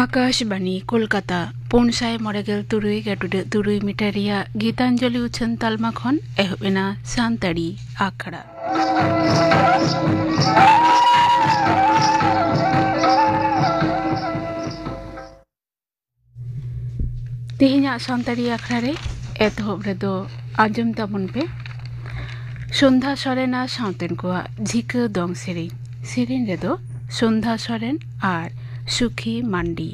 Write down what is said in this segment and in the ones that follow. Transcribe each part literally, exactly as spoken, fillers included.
ᱟᱠᱟᱥᱵᱟᱱᱤ ᱠᱳᱞᱠᱟᱛᱟ, ᱯᱩᱱ ᱥᱟᱭ ᱢᱚᱬᱮ ᱜᱮᱞ ᱛᱩᱨᱩᱭ ᱜᱮᱴᱩᱰᱟᱹᱜ ᱛᱩᱨᱩᱭ ᱢᱤᱴᱟᱨ ᱨᱮᱭᱟᱜ ᱜᱤᱛᱟᱧᱡᱚᱞᱤ ᱩᱪᱷᱟᱹᱱ ᱛᱟᱞᱢᱟ ᱠᱷᱚᱱ ᱮᱦᱚᱵ ᱮᱱᱟ ᱥᱟᱱᱛᱟᱲᱤ ᱟᱠᱷᱲᱟ᱾ ᱛᱮᱦᱮᱧᱟᱜ ᱥᱟᱱᱛᱟᱲᱤ ᱟᱠᱷᱲᱟ ᱨᱮ ᱮᱛᱚᱦᱚᱵ ᱨᱮᱫᱚ ᱟᱸᱡᱚᱢ ᱛᱟᱵᱚᱱ ᱯᱮ ᱥᱚᱱᱫᱷᱟ ᱥᱚᱨᱮᱱ ᱟᱨ ᱥᱟᱶᱛᱮᱱ ᱠᱚᱣᱟᱜ ᱡᱷᱤᱠᱟᱹ ᱫᱚᱝ ᱥᱮᱨᱮᱧ᱾ ᱥᱮᱨᱮᱧ ᱨᱮᱫᱚ ᱥᱚᱱᱫᱷᱟ ᱥᱚᱨᱮᱱ ᱟᱨ ᱥᱩᱠᱷᱤ ᱢᱟᱱᱰᱤ᱾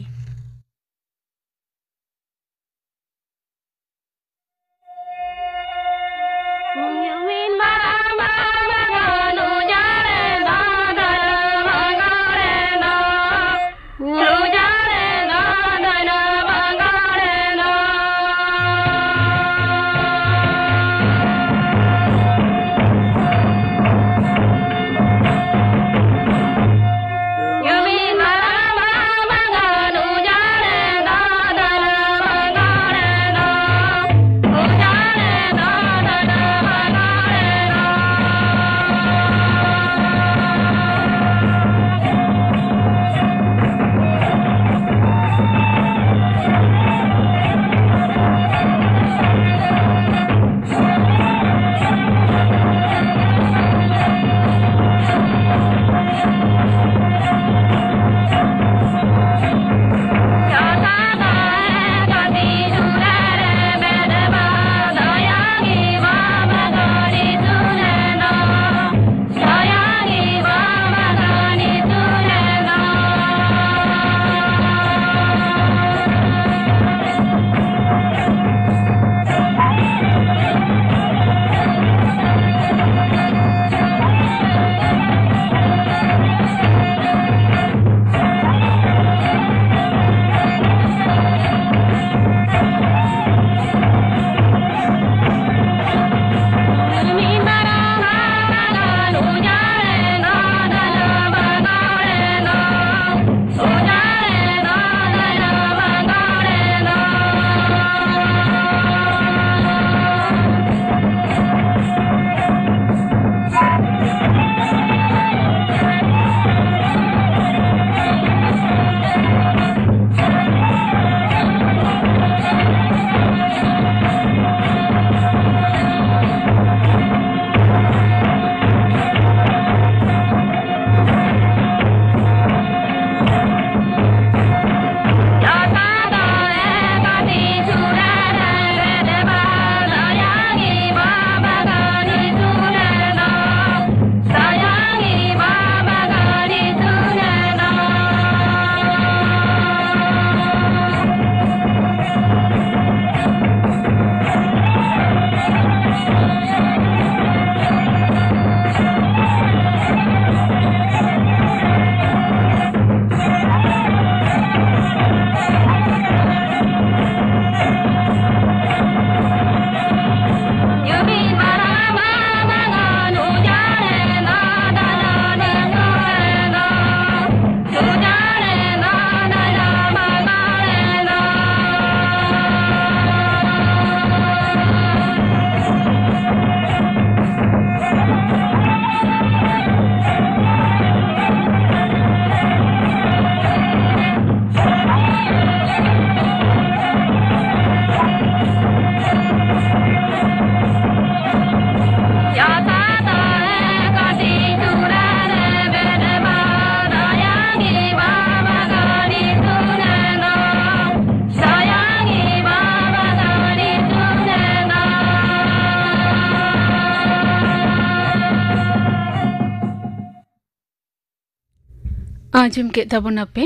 ᱟᱸᱡᱚᱢ ᱠᱮᱫ ᱛᱟᱵᱚᱱᱟᱯᱮ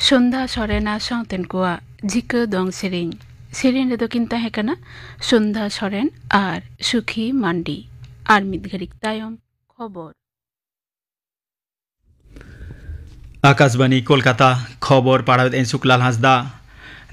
ᱥᱚᱱᱫᱷᱟ ᱥᱚᱨᱮᱱ ᱟᱨ ᱥᱟᱶᱛᱮᱱ ᱠᱚᱣᱟᱜ ᱡᱷᱤᱠᱟᱹ ᱫᱚᱝ ᱥᱮᱨᱮᱧ᱾ ᱥᱮᱨᱮᱧ ᱨᱮᱫᱚ ᱠᱤᱱ ᱛᱟᱦᱮᱸ ᱠᱟᱱᱟ ᱥᱚᱱᱫᱷᱟ ᱥᱚᱨᱮᱱ ᱟᱨ ᱥᱩᱠᱷᱤ ᱢᱟᱱᱰᱤ᱾ ᱟᱨ ᱢᱤᱫ ᱜᱷᱟᱹᱲᱤᱡ ᱛᱟᱭᱚᱢ ᱠᱷᱚᱵᱚᱨ᱾ ᱟᱠᱟᱥᱵᱟᱱᱤ ᱠᱳᱞᱠᱟᱛᱟ, ᱠᱷᱚᱵᱚᱨ ᱯᱟᱲᱦᱟᱣᱮᱫ ᱟᱹᱧ ᱥᱩᱠᱞᱟᱞ ᱦᱟᱸᱥᱫᱟ᱾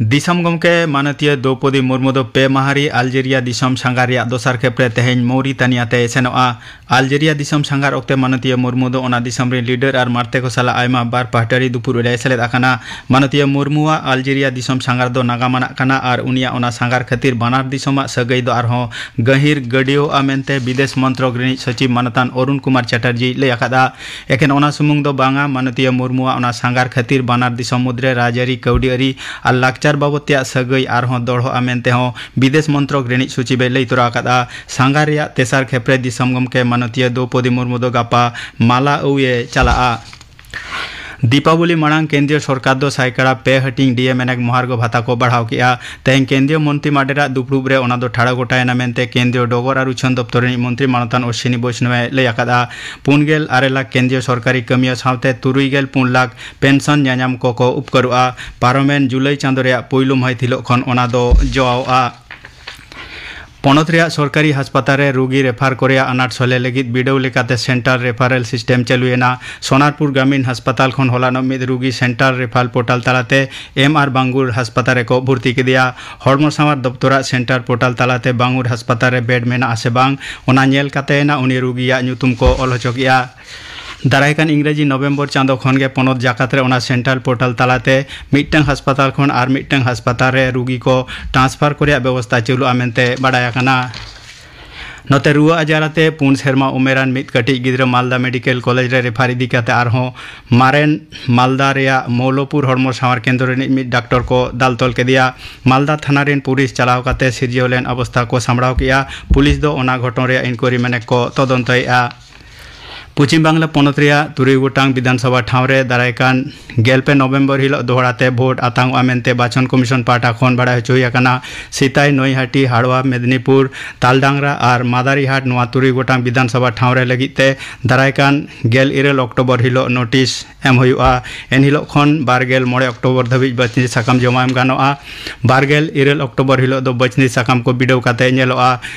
ᱫᱤᱥᱚᱢ ᱜᱚᱢᱠᱮ ᱢᱟᱱᱚᱛᱤᱭᱟᱹ ᱫᱨᱚᱣᱯᱚᱫᱤ ᱢᱩᱨᱢᱩ ᱫᱚ ᱯᱮ ᱢᱟᱦᱟ ᱨᱮ ᱟᱞᱡᱮᱨᱤᱭᱟ ᱫᱤᱥᱚᱢ ᱥᱟᱸᱜᱷᱟᱨ ᱨᱮᱭᱟᱜ ᱫᱚᱥᱟᱨ ᱠᱷᱮᱯ ᱨᱮ ᱛᱮᱦᱮᱧ ᱢᱚᱨᱤᱛᱟᱱᱤᱭᱟ ᱛᱮᱭ ᱥᱮᱱᱚᱜᱼᱟ᱾ ᱟᱞᱡᱮᱨᱤᱭᱟ ᱫᱤᱥᱚᱢ ᱥᱟᱸᱜᱷᱟᱨ ᱚᱠᱛᱮ ᱢᱟᱱᱚᱛᱤᱭᱟᱹ ᱢᱩᱨᱢᱩ ᱫᱚ ᱚᱱᱟ ᱫᱤᱥᱚᱢ ᱨᱮᱱ ᱞᱤᱰᱟᱨ ᱟᱨ ᱢᱟᱨᱛᱮ ᱠᱚ ᱥᱟᱞᱟᱜ ᱟᱭᱢᱟ ᱵᱟᱨ ᱯᱟᱦᱴᱟᱨᱤ ᱫᱩᱯᱩᱲᱩᱵ ᱨᱮᱭ ᱥᱮᱞᱮᱫ ᱟᱠᱟᱱᱟ᱾ ᱢᱟᱱᱚᱛᱤᱭᱟᱹ ᱢᱩᱨᱢᱩᱣᱟᱜ ᱟᱞᱡᱮᱨᱤᱭᱟ ᱫᱤᱥᱚᱢ ᱥᱟᱸᱜᱷᱟᱨ ᱫᱚ ᱱᱟᱜᱟᱢ ᱟᱱᱟᱜ ᱠᱟᱱᱟ ᱟᱨ ᱩᱱᱤᱭᱟᱜ ᱚᱱᱟ ᱥᱟᱸᱜᱷᱟᱨ ᱠᱷᱟᱹᱛᱤᱨ ᱵᱟᱱᱟᱨ ᱫᱤᱥᱚᱢᱟᱜ ᱥᱟᱹᱜᱟᱹᱭ ᱫᱚ ᱟᱨᱦᱚᱸ ᱜᱟᱹᱦᱤᱨ ᱜᱟᱹᱰᱭᱟᱹᱣᱜᱼᱟ ᱢᱮᱱᱛᱮ ᱵᱤᱫᱮᱥ ᱢᱚᱱᱛᱨᱚᱠ ᱨᱤᱱᱤᱡ ᱥᱚᱪᱤᱵᱽ ᱢᱟᱱᱚᱛᱟᱱ ᱚᱨᱩᱱ ᱠᱩᱢᱟᱨ ᱪᱟᱴᱟᱨᱡᱤᱭ ᱞᱟᱹᱭ ᱟᱠᱟᱫᱼᱟ᱾ ᱮᱠᱮᱱ ᱚᱱᱟ ᱥᱩᱢᱩᱝ ᱫᱚ ᱵᱟᱝᱟ, ᱢᱟᱱᱚᱛᱤᱭᱟᱹ ᱢᱩᱨᱢᱩᱣᱟᱜ ᱚᱱᱟ ᱥᱟᱸᱜᱷᱟᱨ ᱠᱷᱟᱹᱛᱤᱨ ᱵᱟᱱᱟᱨ ᱫᱤᱥᱚᱢ ᱢᱩᱫᱽᱨᱮ ᱨᱟᱡᱽᱟᱹᱨᱤ, ᱠᱟᱹᱣᱰᱤᱟᱹᱨᱤ ᱟᱨ ᱞᱟᱠᱪᱟᱨ ᱵᱟᱵᱚᱫ ᱛᱮᱭᱟᱜ ᱥᱟᱹᱜᱟᱹᱭ ᱟᱨᱦᱚᱸ ᱫᱚᱲᱦᱚᱜᱼᱟ ᱢᱮᱱᱛᱮ ᱦᱚᱸ ᱵᱤᱫᱮᱥ ᱢᱚᱱᱛᱨᱚᱠ ᱨᱤᱱᱤᱡ ᱥᱚᱪᱤᱵᱮ ᱞᱟᱹᱭ ᱛᱚᱨᱟ ᱟᱠᱟᱫᱼᱟ᱾ ᱥᱟᱸᱜᱷᱟᱨ ᱨᱮᱭᱟᱜ ᱛᱮᱥᱟᱨ ᱠᱷᱮᱯ ᱨᱮ ᱫᱤᱥᱚᱢ ᱜᱚᱢᱠᱮ ᱢᱟᱱᱚᱛᱤᱭᱟᱹ ᱫᱨᱚᱣᱯᱚᱫᱤ ᱢᱩᱨᱢᱩ ᱫᱚ ᱜᱟᱯᱟ ᱢᱟᱞᱟ ᱟᱹᱣᱭᱮ ᱪᱟᱞᱟᱜᱼᱟ᱾ ᱫᱤᱯᱟᱵᱚᱞᱤ ᱢᱟᱲᱟᱝ ᱠᱮᱱᱫᱨᱤᱭᱚ ᱥᱚᱨᱠᱟᱨ ᱫᱚ ᱥᱟᱭᱠᱟᱲᱟ ᱯᱮ ᱦᱟᱹᱴᱤᱧ ᱰᱤ ᱮ ᱢᱮᱱᱮᱠ ᱢᱚᱦᱟᱨᱜᱚ ᱵᱷᱟᱛᱟ ᱠᱚ ᱵᱟᱲᱦᱟᱣ ᱠᱮᱫᱼᱟ᱾ ᱛᱮᱦᱮᱧ ᱠᱮᱱᱫᱨᱤᱭᱚ ᱢᱚᱱᱛᱨᱤ ᱢᱟᱰᱮᱨᱟᱜ ᱫᱩᱯᱲᱩᱵ ᱨᱮ ᱚᱱᱟ ᱫᱚ ᱴᱷᱟᱲᱚ ᱜᱚᱴᱟᱭᱮᱱᱟ ᱢᱮᱱᱛᱮ ᱠᱮᱱᱫᱨᱤᱭᱚ ᱰᱚᱜᱚᱨ ᱟᱨ ᱩᱪᱷᱟᱹᱱ ᱫᱚᱯᱛᱚᱨ ᱨᱤᱱᱤᱡ ᱢᱚᱱᱛᱨᱤ ᱢᱟᱱᱚᱛᱟᱱ ᱚᱥᱣᱤᱱᱤ ᱵᱳᱭᱥᱱᱚᱣᱮ ᱞᱟᱹᱭ ᱟᱠᱟᱫᱼᱟ᱾ ᱯᱩᱱ ᱜᱮᱞ ᱟᱨᱮ ᱞᱟᱠᱷ ᱠᱮᱱᱫᱨᱤᱭᱚ ᱥᱚᱨᱠᱟᱨᱤ ᱠᱟᱹᱢᱤᱭᱟᱹ ᱥᱟᱶᱛᱮ ᱛᱩᱨᱩᱭ ᱜᱮᱞ ᱯᱩᱱ ᱞᱟᱠᱷ ᱯᱮᱱᱥᱚᱱ ᱧᱟᱧᱟᱢ ᱠᱚᱠᱚ ᱩᱯᱠᱟᱹᱨᱚᱜᱼᱟ᱾ ᱯᱟᱨᱚᱢᱮᱱ ᱡᱩᱞᱟᱭ ᱪᱟᱸᱫᱚ ᱨᱮᱭᱟᱜ ᱯᱩᱭᱞᱩ ᱢᱟᱹᱦᱤᱛ ᱦᱤᱞᱳᱜ ᱠᱷᱚᱱ ᱚᱱᱟ ᱫᱚ ᱡᱚᱣᱟᱣᱜᱼᱟ᱾ ᱯᱚᱱᱚᱛ ᱨᱮᱭᱟᱜ ᱥᱚᱨᱠᱟᱨᱤ ᱦᱟᱥᱯᱟᱛᱟᱞ ᱨᱮ ᱨᱩᱜᱤ ᱨᱮᱯᱷᱟᱨ ᱠᱚ ᱨᱮᱭᱟᱜ ᱟᱱᱟᱴ ᱥᱚᱞᱦᱮ ᱞᱟᱹᱜᱤᱫ ᱵᱤᱰᱟᱹᱣ ᱞᱮᱠᱟᱛᱮ ᱥᱮᱱᱴᱨᱟᱞ ᱨᱮᱯᱷᱟᱨᱮᱞ ᱥᱤᱥᱴᱮᱢ ᱪᱟᱹᱞᱩᱭᱮᱱᱟ᱾ ᱥᱳᱱᱟᱨᱯᱩᱨ ᱜᱨᱟᱢᱤᱱ ᱦᱟᱥᱯᱟᱛᱟᱞ ᱠᱷᱚᱱ ᱦᱚᱞᱟᱱᱚᱜ ᱢᱤᱫ ᱨᱩᱜᱤ ᱥᱮᱱᱴᱨᱟᱞ ᱨᱮᱯᱷᱟᱨᱮᱞ ᱯᱳᱨᱴᱟᱞ ᱛᱟᱞᱟᱛᱮ ᱮᱢ ᱟᱨ ᱵᱟᱝᱜᱩᱨ ᱦᱟᱥᱯᱟᱛᱟᱞ ᱨᱮᱠᱚ ᱵᱷᱚᱨᱛᱤ ᱠᱮᱫᱮᱭᱟ᱾ ᱦᱚᱲᱢᱚ ᱥᱟᱶᱟᱨ ᱫᱚᱯᱛᱚᱨᱟᱜ ᱥᱮᱱᱴᱨᱟᱞ ᱯᱳᱨᱴᱟᱞ ᱛᱟᱞᱟᱛᱮ ᱵᱟᱝᱜᱩᱨ ᱦᱟᱥᱯᱟᱛᱟᱞ ᱨᱮ ᱵᱮᱰ ᱢᱮᱱᱟᱜᱼᱟ ᱥᱮ ᱵᱟᱝ, ᱚᱱᱟ ᱧᱮᱞ ᱠᱟᱛᱮ ᱮᱱᱟ ᱩᱱᱤ ᱨᱩᱜᱤᱭᱟᱜ ᱧᱩᱛᱩᱢ ᱠᱚ ᱚᱞ ᱦᱚᱪᱚ ᱠᱮᱜᱼᱟ᱾ ᱫᱟᱨᱟᱭ ᱠᱟᱱ ᱤᱝᱨᱮᱡᱤ ᱱᱚᱵᱷᱮᱢᱵᱚᱨ ᱪᱟᱸᱫᱚ ᱠᱷᱚᱱ ᱜᱮ ᱯᱚᱱᱚᱛ ᱡᱟᱠᱟᱛ ᱨᱮ ᱚᱱᱟ ᱥᱮᱱᱴᱨᱟᱞ ᱯᱳᱨᱴᱟᱞ ᱛᱟᱞᱟᱛᱮ ᱢᱤᱫᱴᱟᱝ ᱦᱟᱥᱯᱟᱛᱟᱞ ᱠᱷᱚᱱ ᱟᱨ ᱢᱤᱫᱴᱟᱝ ᱦᱟᱥᱯᱟᱛᱟᱞ ᱨᱮ ᱨᱩᱜᱤ ᱠᱚ ᱴᱨᱟᱱᱥᱯᱷᱟᱨ ᱠᱚ ᱨᱮᱭᱟᱜ ᱵᱮᱵᱚᱥᱛᱟ ᱪᱟᱹᱞᱩᱜᱼᱟ ᱢᱮᱱᱛᱮ ᱵᱟᱰᱟᱭ ᱟᱠᱟᱱᱟ᱾ ᱱᱚᱛᱮ ᱨᱩᱣᱟᱹ ᱟᱡᱟᱨ ᱟᱛᱮ ᱯᱩᱱ ᱥᱮᱨᱢᱟ ᱩᱢᱮᱨᱟᱱ ᱢᱤᱫ ᱠᱟᱹᱴᱤᱡ ᱜᱤᱫᱽᱨᱟᱹ ᱢᱟᱞᱫᱟ ᱢᱮᱰᱤᱠᱮᱞ ᱠᱚᱞᱮᱡᱽ ᱨᱮ ᱨᱮᱯᱷᱟᱨ ᱤᱫᱤ ᱠᱟᱛᱮ ᱟᱨᱦᱚᱸ ᱢᱟᱨᱮᱱ ᱢᱟᱞᱫᱟ ᱨᱮᱭᱟᱜ ᱢᱚᱣᱞᱚᱯᱩᱨ ᱦᱚᱲᱢᱚ ᱥᱟᱶᱟᱨ ᱠᱮᱱᱫᱨᱚ ᱨᱤᱱᱤᱡ ᱢᱤᱫ ᱰᱟᱠᱛᱚᱨ ᱠᱚ ᱫᱟᱞ ᱛᱚᱞ ᱠᱮᱫᱮᱭᱟ᱾ ᱢᱟᱞᱫᱟ ᱛᱷᱟᱱᱟ ᱨᱤᱱ ᱯᱩᱞᱤᱥ ᱪᱟᱞᱟᱣ ᱠᱟᱛᱮ ᱥᱤᱨᱡᱟᱹᱣ ᱞᱮᱱ ᱚᱵᱚᱥᱛᱷᱟ ᱠᱚ ᱥᱟᱢᱵᱲᱟᱣ ᱠᱮᱜᱼᱟ᱾ ᱯᱩᱞᱤᱥ ᱫᱚ ᱚᱱᱟ ᱜᱷᱚᱴᱚᱱ ᱨᱮᱭᱟᱜ ᱤᱱᱠᱩᱭᱟᱨᱤ ᱢᱮᱱᱮᱠ ᱠᱚ ᱛᱚᱫᱚᱱᱛᱚᱭᱮᱜᱼᱟ᱾ ᱯᱚᱪᱷᱤᱢ ᱵᱟᱝᱞᱟ ᱯᱚᱱᱚᱛ ᱨᱮᱭᱟᱜ ᱛᱩᱨᱩᱭ ᱜᱚᱴᱟᱝ ᱵᱤᱫᱷᱟᱱ ᱥᱚᱵᱷᱟ ᱴᱷᱟᱶ ᱨᱮ ᱫᱟᱨᱟᱭ ᱠᱟᱱ ᱜᱮᱞ ᱯᱮ ᱱᱚᱵᱷᱮᱢᱵᱚᱨ ᱦᱤᱞᱚᱜ ᱫᱚᱦᱲᱟ ᱛᱮ ᱵᱷᱳᱴ ᱟᱛᱟᱝ ᱚᱜᱼᱟ ᱢᱮᱱᱛᱮ ᱵᱟᱪᱷᱚᱱ ᱠᱚᱢᱤᱥᱚᱱ ᱯᱟᱦᱴᱟ ᱠᱷᱚᱱ ᱵᱟᱰᱟᱭ ᱦᱚᱪᱚ ᱦᱩᱭ ᱟᱠᱟᱱᱟ᱾ ᱥᱤᱛᱟᱭ, ᱱᱚᱭᱦᱟᱴᱤ, ᱦᱟᱲᱣᱟ, ᱢᱮᱫᱽᱱᱤᱯᱩᱨ, ᱛᱟᱞᱰᱟᱝᱨᱟ ᱟᱨ ᱢᱟᱫᱟᱨᱤᱦᱟᱴ ᱱᱚᱣᱟ ᱛᱩᱨᱩᱭ ᱜᱚᱴᱟᱝ ᱵᱤᱫᱷᱟᱱ ᱥᱚᱵᱷᱟ ᱴᱷᱟᱶ ᱨᱮ ᱞᱟᱹᱜᱤᱫ ᱛᱮ ᱫᱟᱨᱟᱭ ᱠᱟᱱ ᱜᱮᱞ ᱤᱨᱟᱹᱞ ᱚᱠᱴᱳᱵᱚᱨ ᱦᱤᱞᱚᱜ ᱱᱳᱴᱤᱥ ᱮᱢ ᱦᱩᱭᱩᱜᱼᱟ᱾ ᱮᱱ ᱦᱤᱞᱚᱜ ᱠᱷᱚᱱ ᱵᱟᱨ ᱜᱮᱞ ᱢᱚᱬᱮ ᱚᱠᱴᱳᱵᱚᱨ ᱫᱷᱟᱹᱵᱤᱡ ᱵᱟᱹᱪᱷᱱᱤ ᱥᱟᱠᱟᱢ ᱡᱚᱢᱟ ᱮᱢ ᱜᱟᱱᱚᱜᱼᱟ᱾ ᱵᱟᱨ ᱜᱮᱞ ᱤᱨᱟᱹᱞ ᱚᱠᱴᱳᱵᱚᱨ ᱦᱤᱞᱚᱜ ᱫᱚ ᱵᱟᱹᱪᱷᱱᱤ ᱥᱟᱠᱟᱢ ᱠᱚ ᱵᱤᱰᱟᱹᱣ ᱠᱟᱛᱮ ᱧᱮᱞᱚᱜᱼᱟ᱾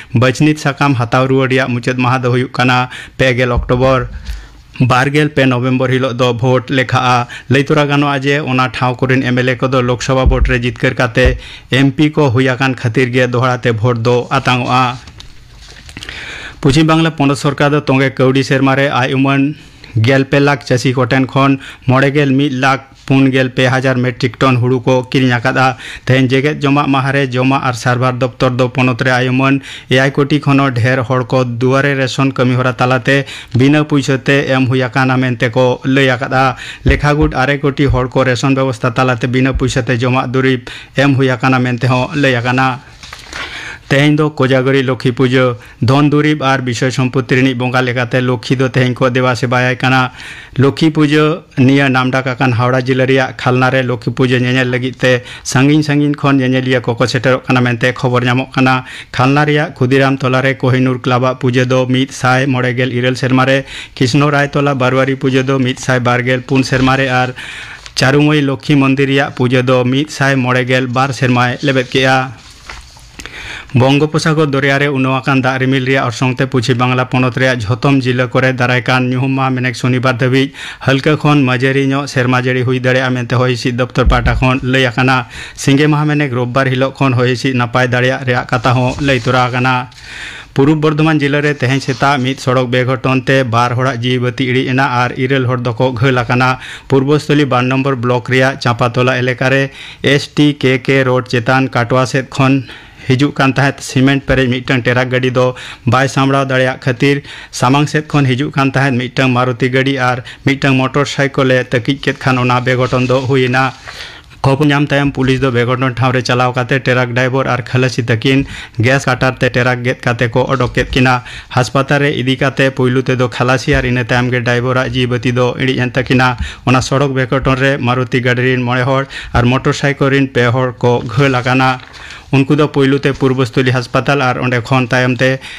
ᱵᱟᱹᱪᱷᱱᱤ ᱥᱟᱠᱟᱢ ᱦᱟᱛᱟᱣ ᱨᱩᱣᱟᱹᱲ ᱨᱮᱭᱟᱜ ᱢᱩᱪᱟᱹᱫ ᱢᱟᱦᱟ ᱫᱚ ᱦᱩᱭᱩᱜ ᱠᱟᱱᱟ ᱯᱮ ᱜᱮᱞ ᱚᱠᱴᱳᱵᱚᱨ᱾ ᱵᱟᱨ ᱜᱮᱞ ᱯᱮ ᱱᱚᱵᱷᱮᱢᱵᱚᱨ ᱦᱤᱞᱚᱜ ᱫᱚ ᱵᱷᱳᱴ ᱞᱮᱠᱷᱟᱜᱼᱟ᱾ ᱞᱟᱹᱭ ᱛᱚᱨᱟ ᱜᱟᱱᱚᱜᱼᱟ ᱡᱮ ᱚᱱᱟ ᱴᱷᱟᱶ ᱠᱚᱨᱮᱱ ᱮᱢ ᱮᱞ ᱮ ᱠᱚᱫᱚ ᱞᱳᱠᱥᱚᱵᱷᱟ ᱵᱷᱳᱴ ᱨᱮ ᱡᱤᱛᱠᱟᱹᱨ ᱠᱟᱛᱮ ᱮᱢ ᱯᱤ ᱠᱚ ᱦᱩᱭ ᱟᱠᱟᱱ ᱠᱷᱟᱹᱛᱤᱨ ᱜᱮ ᱫᱚᱦᱲᱟ ᱛᱮ ᱵᱷᱳᱴ ᱫᱚ ᱟᱛᱟᱝᱚᱜᱼᱟ᱾ ᱯᱚᱪᱷᱤᱢ ᱵᱟᱝᱞᱟ ᱯᱚᱱᱚᱛ ᱥᱚᱨᱠᱟᱨ ᱫᱚ ᱛᱚᱸᱜᱮ ᱠᱟᱹᱣᱰᱤ ᱥᱮᱨᱢᱟ ᱨᱮ ᱟᱭ ᱩᱢᱟᱹᱱ ᱜᱮᱞ ᱯᱮ ᱞᱟᱠᱷ ᱪᱟᱹᱥᱤ ᱠᱚᱴᱷᱮᱱ ᱠᱷᱚᱱ ᱢᱚᱬᱮ ᱜᱮᱞ ᱢᱤᱫ ᱞᱟᱠᱷ ᱯᱩᱱ ᱜᱮᱞ ᱯᱮ ᱦᱟᱡᱟᱨ ᱢᱮᱴᱨᱤᱠ ᱴᱚᱱ ᱦᱩᱲᱩ ᱠᱚ ᱠᱤᱨᱤᱧ ᱟᱠᱟᱫᱼᱟ᱾ ᱛᱮᱦᱮᱧ ᱡᱮᱜᱮᱛ ᱡᱚᱢᱟᱜ ᱢᱟᱦᱟ ᱨᱮ ᱡᱚᱢᱟᱜ ᱟᱨ ᱥᱟᱨᱵᱷᱟᱨ ᱫᱚᱯᱛᱚᱨ ᱫᱚ ᱯᱚᱱᱚᱛ ᱨᱮ ᱟᱭ ᱩᱢᱟᱹᱱ ᱮᱭᱟᱭ ᱠᱳᱴᱤ ᱠᱷᱚᱱ ᱦᱚᱸ ᱰᱷᱮᱨ ᱦᱚᱲ ᱠᱚ ᱫᱩᱣᱟᱨᱮ ᱨᱮᱥᱚᱱ ᱠᱟᱹᱢᱤ ᱦᱚᱨᱟ ᱛᱟᱞᱟᱛᱮ ᱵᱤᱱᱟᱹ ᱯᱩᱭᱥᱟᱹ ᱛᱮ ᱮᱢ ᱦᱩᱭ ᱟᱠᱟᱱᱟ ᱢᱮᱱᱛᱮ ᱠᱚ ᱞᱟᱹᱭ ᱟᱠᱟᱫᱼᱟ᱾ ᱞᱮᱠᱷᱟ ᱜᱩᱴ ᱟᱨᱮ ᱠᱳᱴᱤ ᱦᱚᱲ ᱠᱚ ᱨᱮᱥᱚᱱ ᱵᱮᱵᱚᱥᱛᱷᱟ ᱛᱟᱞᱟᱛᱮ ᱵᱤᱱᱟᱹ ᱯᱩᱭᱥᱟᱹ ᱛᱮ ᱡᱚᱢᱟᱜ ᱫᱩᱨᱤᱵᱽ ᱮᱢ ᱦᱩᱭ ᱟᱠᱟᱱᱟ ᱢᱮᱱᱛᱮ ᱦᱚᱸ ᱞᱟᱹᱭ ᱟᱠᱟᱱᱟ᱾ ᱛᱮᱦᱮᱧ ᱫᱚ ᱠᱳᱡᱟᱜᱚᱨᱤ ᱞᱚᱠᱠᱷᱤ ᱯᱩᱡᱟᱹ᱾ ᱫᱷᱚᱱ ᱫᱩᱨᱤᱵᱽ ᱟᱨ ᱵᱤᱥᱚᱭ ᱥᱚᱢᱯᱚᱛᱛᱤ ᱨᱤᱱᱤᱡ ᱵᱚᱸᱜᱟ ᱞᱮᱠᱟᱛᱮ ᱞᱚᱠᱠᱷᱤ ᱫᱚ ᱛᱮᱦᱮᱧ ᱠᱚ ᱫᱮᱵᱟ ᱥᱮᱵᱟᱭᱟᱭ ᱠᱟᱱᱟ᱾ ᱞᱚᱠᱠᱷᱤ ᱯᱩᱡᱟᱹ ᱱᱤᱭᱟᱹ ᱱᱟᱢᱰᱟᱠ ᱟᱠᱟᱱ ᱦᱟᱣᱲᱟ ᱡᱤᱞᱟᱹ ᱨᱮᱭᱟᱜ ᱠᱷᱟᱞᱱᱟ ᱨᱮ ᱞᱚᱠᱠᱷᱤ ᱯᱩᱡᱟᱹ ᱧᱮᱧᱮᱞ ᱞᱟᱹᱜᱤᱫ ᱛᱮ ᱥᱟᱺᱜᱤᱧ ᱥᱟᱺᱜᱤᱧ ᱠᱷᱚᱱ ᱧᱮᱧᱮᱞᱤᱭᱟᱹ ᱠᱚᱠᱚ ᱥᱮᱴᱮᱨᱚᱜ ᱠᱟᱱᱟ ᱢᱮᱱᱛᱮ ᱠᱷᱚᱵᱚᱨ ᱧᱟᱢᱚᱜ ᱠᱟᱱᱟ᱾ ᱠᱷᱟᱞᱱᱟ ᱨᱮᱭᱟᱜ ᱠᱷᱩᱫᱤᱨᱟᱢ ᱛᱚᱞᱟ ᱨᱮ ᱠᱳᱦᱤᱱᱩᱨ ᱠᱞᱟᱵᱽ ᱟᱜ ᱯᱩᱡᱟᱹ ᱫᱚ ᱢᱤᱫ ᱥᱟᱭ ᱢᱚᱬᱮ ᱜᱮᱞ ᱤᱨᱟᱹᱞ ᱥᱮᱨᱢᱟ ᱨᱮ, ᱠᱨᱤᱥᱱᱚ ᱨᱟᱭ ᱛᱚᱞᱟ ᱵᱟᱨᱣᱟᱨᱤ ᱯᱩᱡᱟᱹ ᱫᱚ ᱢᱤᱫ ᱥᱟᱭ ᱵᱟᱨ ᱜᱮᱞ ᱯᱩᱱ ᱥᱮᱨᱢᱟ ᱨᱮ ᱟᱨ ᱪᱟᱨᱩᱢᱚᱭᱤ ᱞᱚᱠᱠᱷᱤ ᱢᱚᱱᱫᱤᱨ ᱨᱮᱭᱟᱜ ᱯᱩᱡᱟᱹ ᱫᱚ ᱢᱤᱫ ᱥᱟᱭ ᱢᱚᱬᱮ ᱜᱮᱞ ᱵᱟᱨ ᱥᱮᱨᱢᱟᱭ ᱞᱮᱵᱮᱫ ᱠᱮᱫᱼᱟ᱾ ᱵᱚᱝᱜᱳᱯᱚᱥᱟᱜᱚᱨ ᱫᱚᱨᱭᱟ ᱨᱮ ᱩᱱᱟᱹᱣ ᱟᱠᱟᱱ ᱫᱟᱜ ᱨᱤᱢᱤᱞ ᱨᱮᱭᱟᱜ ᱚᱨᱥᱚᱝ ᱛᱮ ᱯᱚᱪᱷᱤᱢ ᱵᱟᱝᱞᱟ ᱯᱚᱱᱚᱛ ᱨᱮᱭᱟᱜ ᱡᱷᱚᱛᱚᱢ ᱡᱤᱞᱟᱹ ᱠᱚᱨᱮ ᱫᱟᱨᱟᱭ ᱠᱟᱱ ᱧᱩᱦᱩᱢ ᱢᱟᱦᱟ ᱢᱮᱱᱮᱠ ᱥᱚᱱᱤᱵᱟᱨ ᱫᱷᱟᱹᱵᱤᱡ ᱦᱟᱹᱞᱠᱟᱹ ᱠᱷᱚᱱ ᱢᱟᱹᱡᱟᱹᱨᱤ ᱧᱚᱜ ᱥᱮᱨᱢᱟ ᱡᱟᱹᱲᱤ ᱦᱩᱭ ᱫᱟᱲᱮᱭᱟᱜᱼᱟ ᱢᱮᱱᱛᱮ ᱦᱚᱭ ᱦᱤᱸᱥᱤᱫ ᱫᱚᱯᱛᱚᱨ ᱯᱟᱦᱴᱟ ᱠᱷᱚᱱ ᱞᱟᱹᱭ ᱟᱠᱟᱱᱟ᱾ ᱥᱤᱸᱜᱮ ᱢᱟᱦᱟ ᱢᱮᱱᱮᱠ ᱨᱳᱵᱵᱟᱨ ᱦᱤᱞᱚᱜ ᱠᱷᱚᱱ ᱦᱚᱭ ᱦᱤᱸᱥᱤᱫ ᱱᱟᱯᱟᱭ ᱫᱟᱲᱮᱭᱟᱜ ᱨᱮᱭᱟᱜ ᱠᱟᱛᱷᱟ ᱦᱚᱸ ᱞᱟᱹᱭ ᱛᱚᱨᱟ ᱟᱠᱟᱱᱟ᱾ ᱯᱩᱨᱩᱵᱽ ᱵᱚᱨᱫᱷᱚᱢᱟᱱ ᱡᱤᱞᱟᱹ ᱨᱮ ᱛᱮᱦᱮᱧ ᱥᱮᱛᱟᱜ ᱢᱤᱫ ᱥᱚᱲᱚᱠ ᱵᱮᱜᱷᱚᱴᱚᱱ ᱛᱮ ᱵᱟᱨ ᱦᱚᱲᱟᱜ ᱡᱤᱣᱤ ᱵᱟᱹᱛᱤ ᱤᱲᱤᱡ ᱮᱱᱟ ᱟᱨ ᱤᱨᱟᱹᱞ ᱦᱚᱲ ᱫᱚᱠᱚ ᱜᱷᱟᱹᱞ ᱟᱠᱟᱱᱟ᱾ ᱯᱩᱨᱵᱚᱥᱛᱷᱚᱞᱤ ᱵᱟᱨ ᱱᱚᱢᱵᱚᱨ ᱵᱞᱚᱠ ᱨᱮᱭᱟᱜ ᱪᱟᱸᱯᱟᱛᱚᱞᱟ ᱮᱞᱟᱠᱟ ᱨᱮ ᱮᱥ ᱴᱤ ᱠᱮ ᱠᱮ ᱨᱳᱰ ᱪᱮᱛᱟᱱ ᱠᱟᱴᱣᱟ ᱥᱮᱫ ᱠᱷᱚᱱ ᱦᱤᱡᱩᱜ ᱠᱟᱱ ᱛᱟᱦᱮᱸᱫ ᱥᱤᱢᱮᱱᱴ ᱯᱮᱨᱮᱡ ᱢᱤᱫᱴᱟᱝ ᱴᱮᱨᱟᱠ ᱜᱟᱹᱰᱤ ᱫᱚ ᱵᱟᱭ ᱥᱟᱢᱵᱲᱟᱣ ᱫᱟᱲᱮᱭᱟᱜ ᱠᱷᱟᱹᱛᱤᱨ ᱥᱟᱢᱟᱝ ᱥᱮᱫ ᱠᱷᱚᱱ ᱦᱤᱡᱩᱜ ᱠᱟᱱ ᱛᱟᱦᱮᱸᱫ ᱢᱤᱫᱴᱟᱝ ᱢᱟᱨᱩᱛᱤ ᱜᱟᱹᱰᱤ ᱟᱨ ᱢᱤᱫᱴᱟᱝ ᱢᱚᱴᱚᱨ ᱥᱟᱭᱠᱚᱞ ᱮ ᱛᱟᱹᱠᱤᱡ ᱠᱮᱫ ᱠᱷᱟᱱ ᱚᱱᱟ ᱵᱮᱜᱷᱚᱴᱚᱱ ᱫᱚ ᱦᱩᱭᱮᱱᱟ᱾ ᱠᱷᱚᱵᱚᱨ ᱧᱟᱢ ᱛᱟᱭᱚᱢ ᱯᱩᱞᱤᱥ ᱫᱚ ᱵᱮᱜᱷᱚᱴᱚᱱ ᱴᱷᱟᱶ ᱨᱮ ᱪᱟᱞᱟᱣ ᱠᱟᱛᱮ ᱴᱨᱟᱠ ᱰᱨᱟᱭᱵᱷᱟᱨ ᱟᱨ ᱠᱷᱟᱞᱟᱥᱤ ᱛᱟᱹᱠᱤᱱ ᱜᱮᱥ ᱠᱟᱴᱟᱨ ᱛᱮ ᱴᱨᱟᱠ ᱜᱮᱫ ᱠᱟᱛᱮ ᱠᱚ ᱚᱰᱚᱠ ᱠᱮᱫ ᱠᱤᱱᱟ᱾ ᱦᱟᱥᱯᱟᱛᱟᱞ ᱨᱮ ᱤᱫᱤ ᱠᱟᱛᱮ ᱯᱩᱭᱞᱩ ᱛᱮᱫᱚ ᱠᱷᱟᱞᱟᱥᱤ ᱟᱨ ᱤᱱᱟᱹ ᱛᱟᱭᱚᱢ ᱜᱮ ᱰᱨᱟᱭᱵᱷᱟᱨᱟᱜ ᱡᱤᱣᱤ ᱵᱟᱹᱛᱤ ᱫᱚ ᱤᱬᱤᱡ ᱮᱱ ᱛᱟᱹᱠᱤᱱᱟ᱾ ᱚᱱᱟ ᱥᱚᱲᱚᱠ ᱵᱮᱜᱷᱚᱴᱚᱱ ᱨᱮ ᱢᱟᱨᱩᱛᱤ ᱜᱟᱹᱰᱤ ᱨᱤᱱ ᱢᱚᱬᱮ ᱦᱚᱲ ᱟᱨ ᱢᱚᱴᱚᱨ ᱥᱟᱭᱠᱮᱞ ᱨᱤᱱ ᱯᱮ ᱦᱚᱲ ᱠᱚ ᱜᱷᱟᱹᱞ ᱟᱠᱟᱱᱟ᱾ ᱩᱱᱠᱩ ᱫᱚ ᱯᱩᱭᱞᱩ ᱛᱮ ᱯᱩᱨᱵᱚᱥᱛᱷᱚᱞᱤ ᱦᱟᱥᱯᱟᱛᱟᱞ ᱟᱨ ᱚᱸᱰᱮ ᱠᱷᱚᱱ ᱛᱟᱭᱚᱢ ᱛᱮ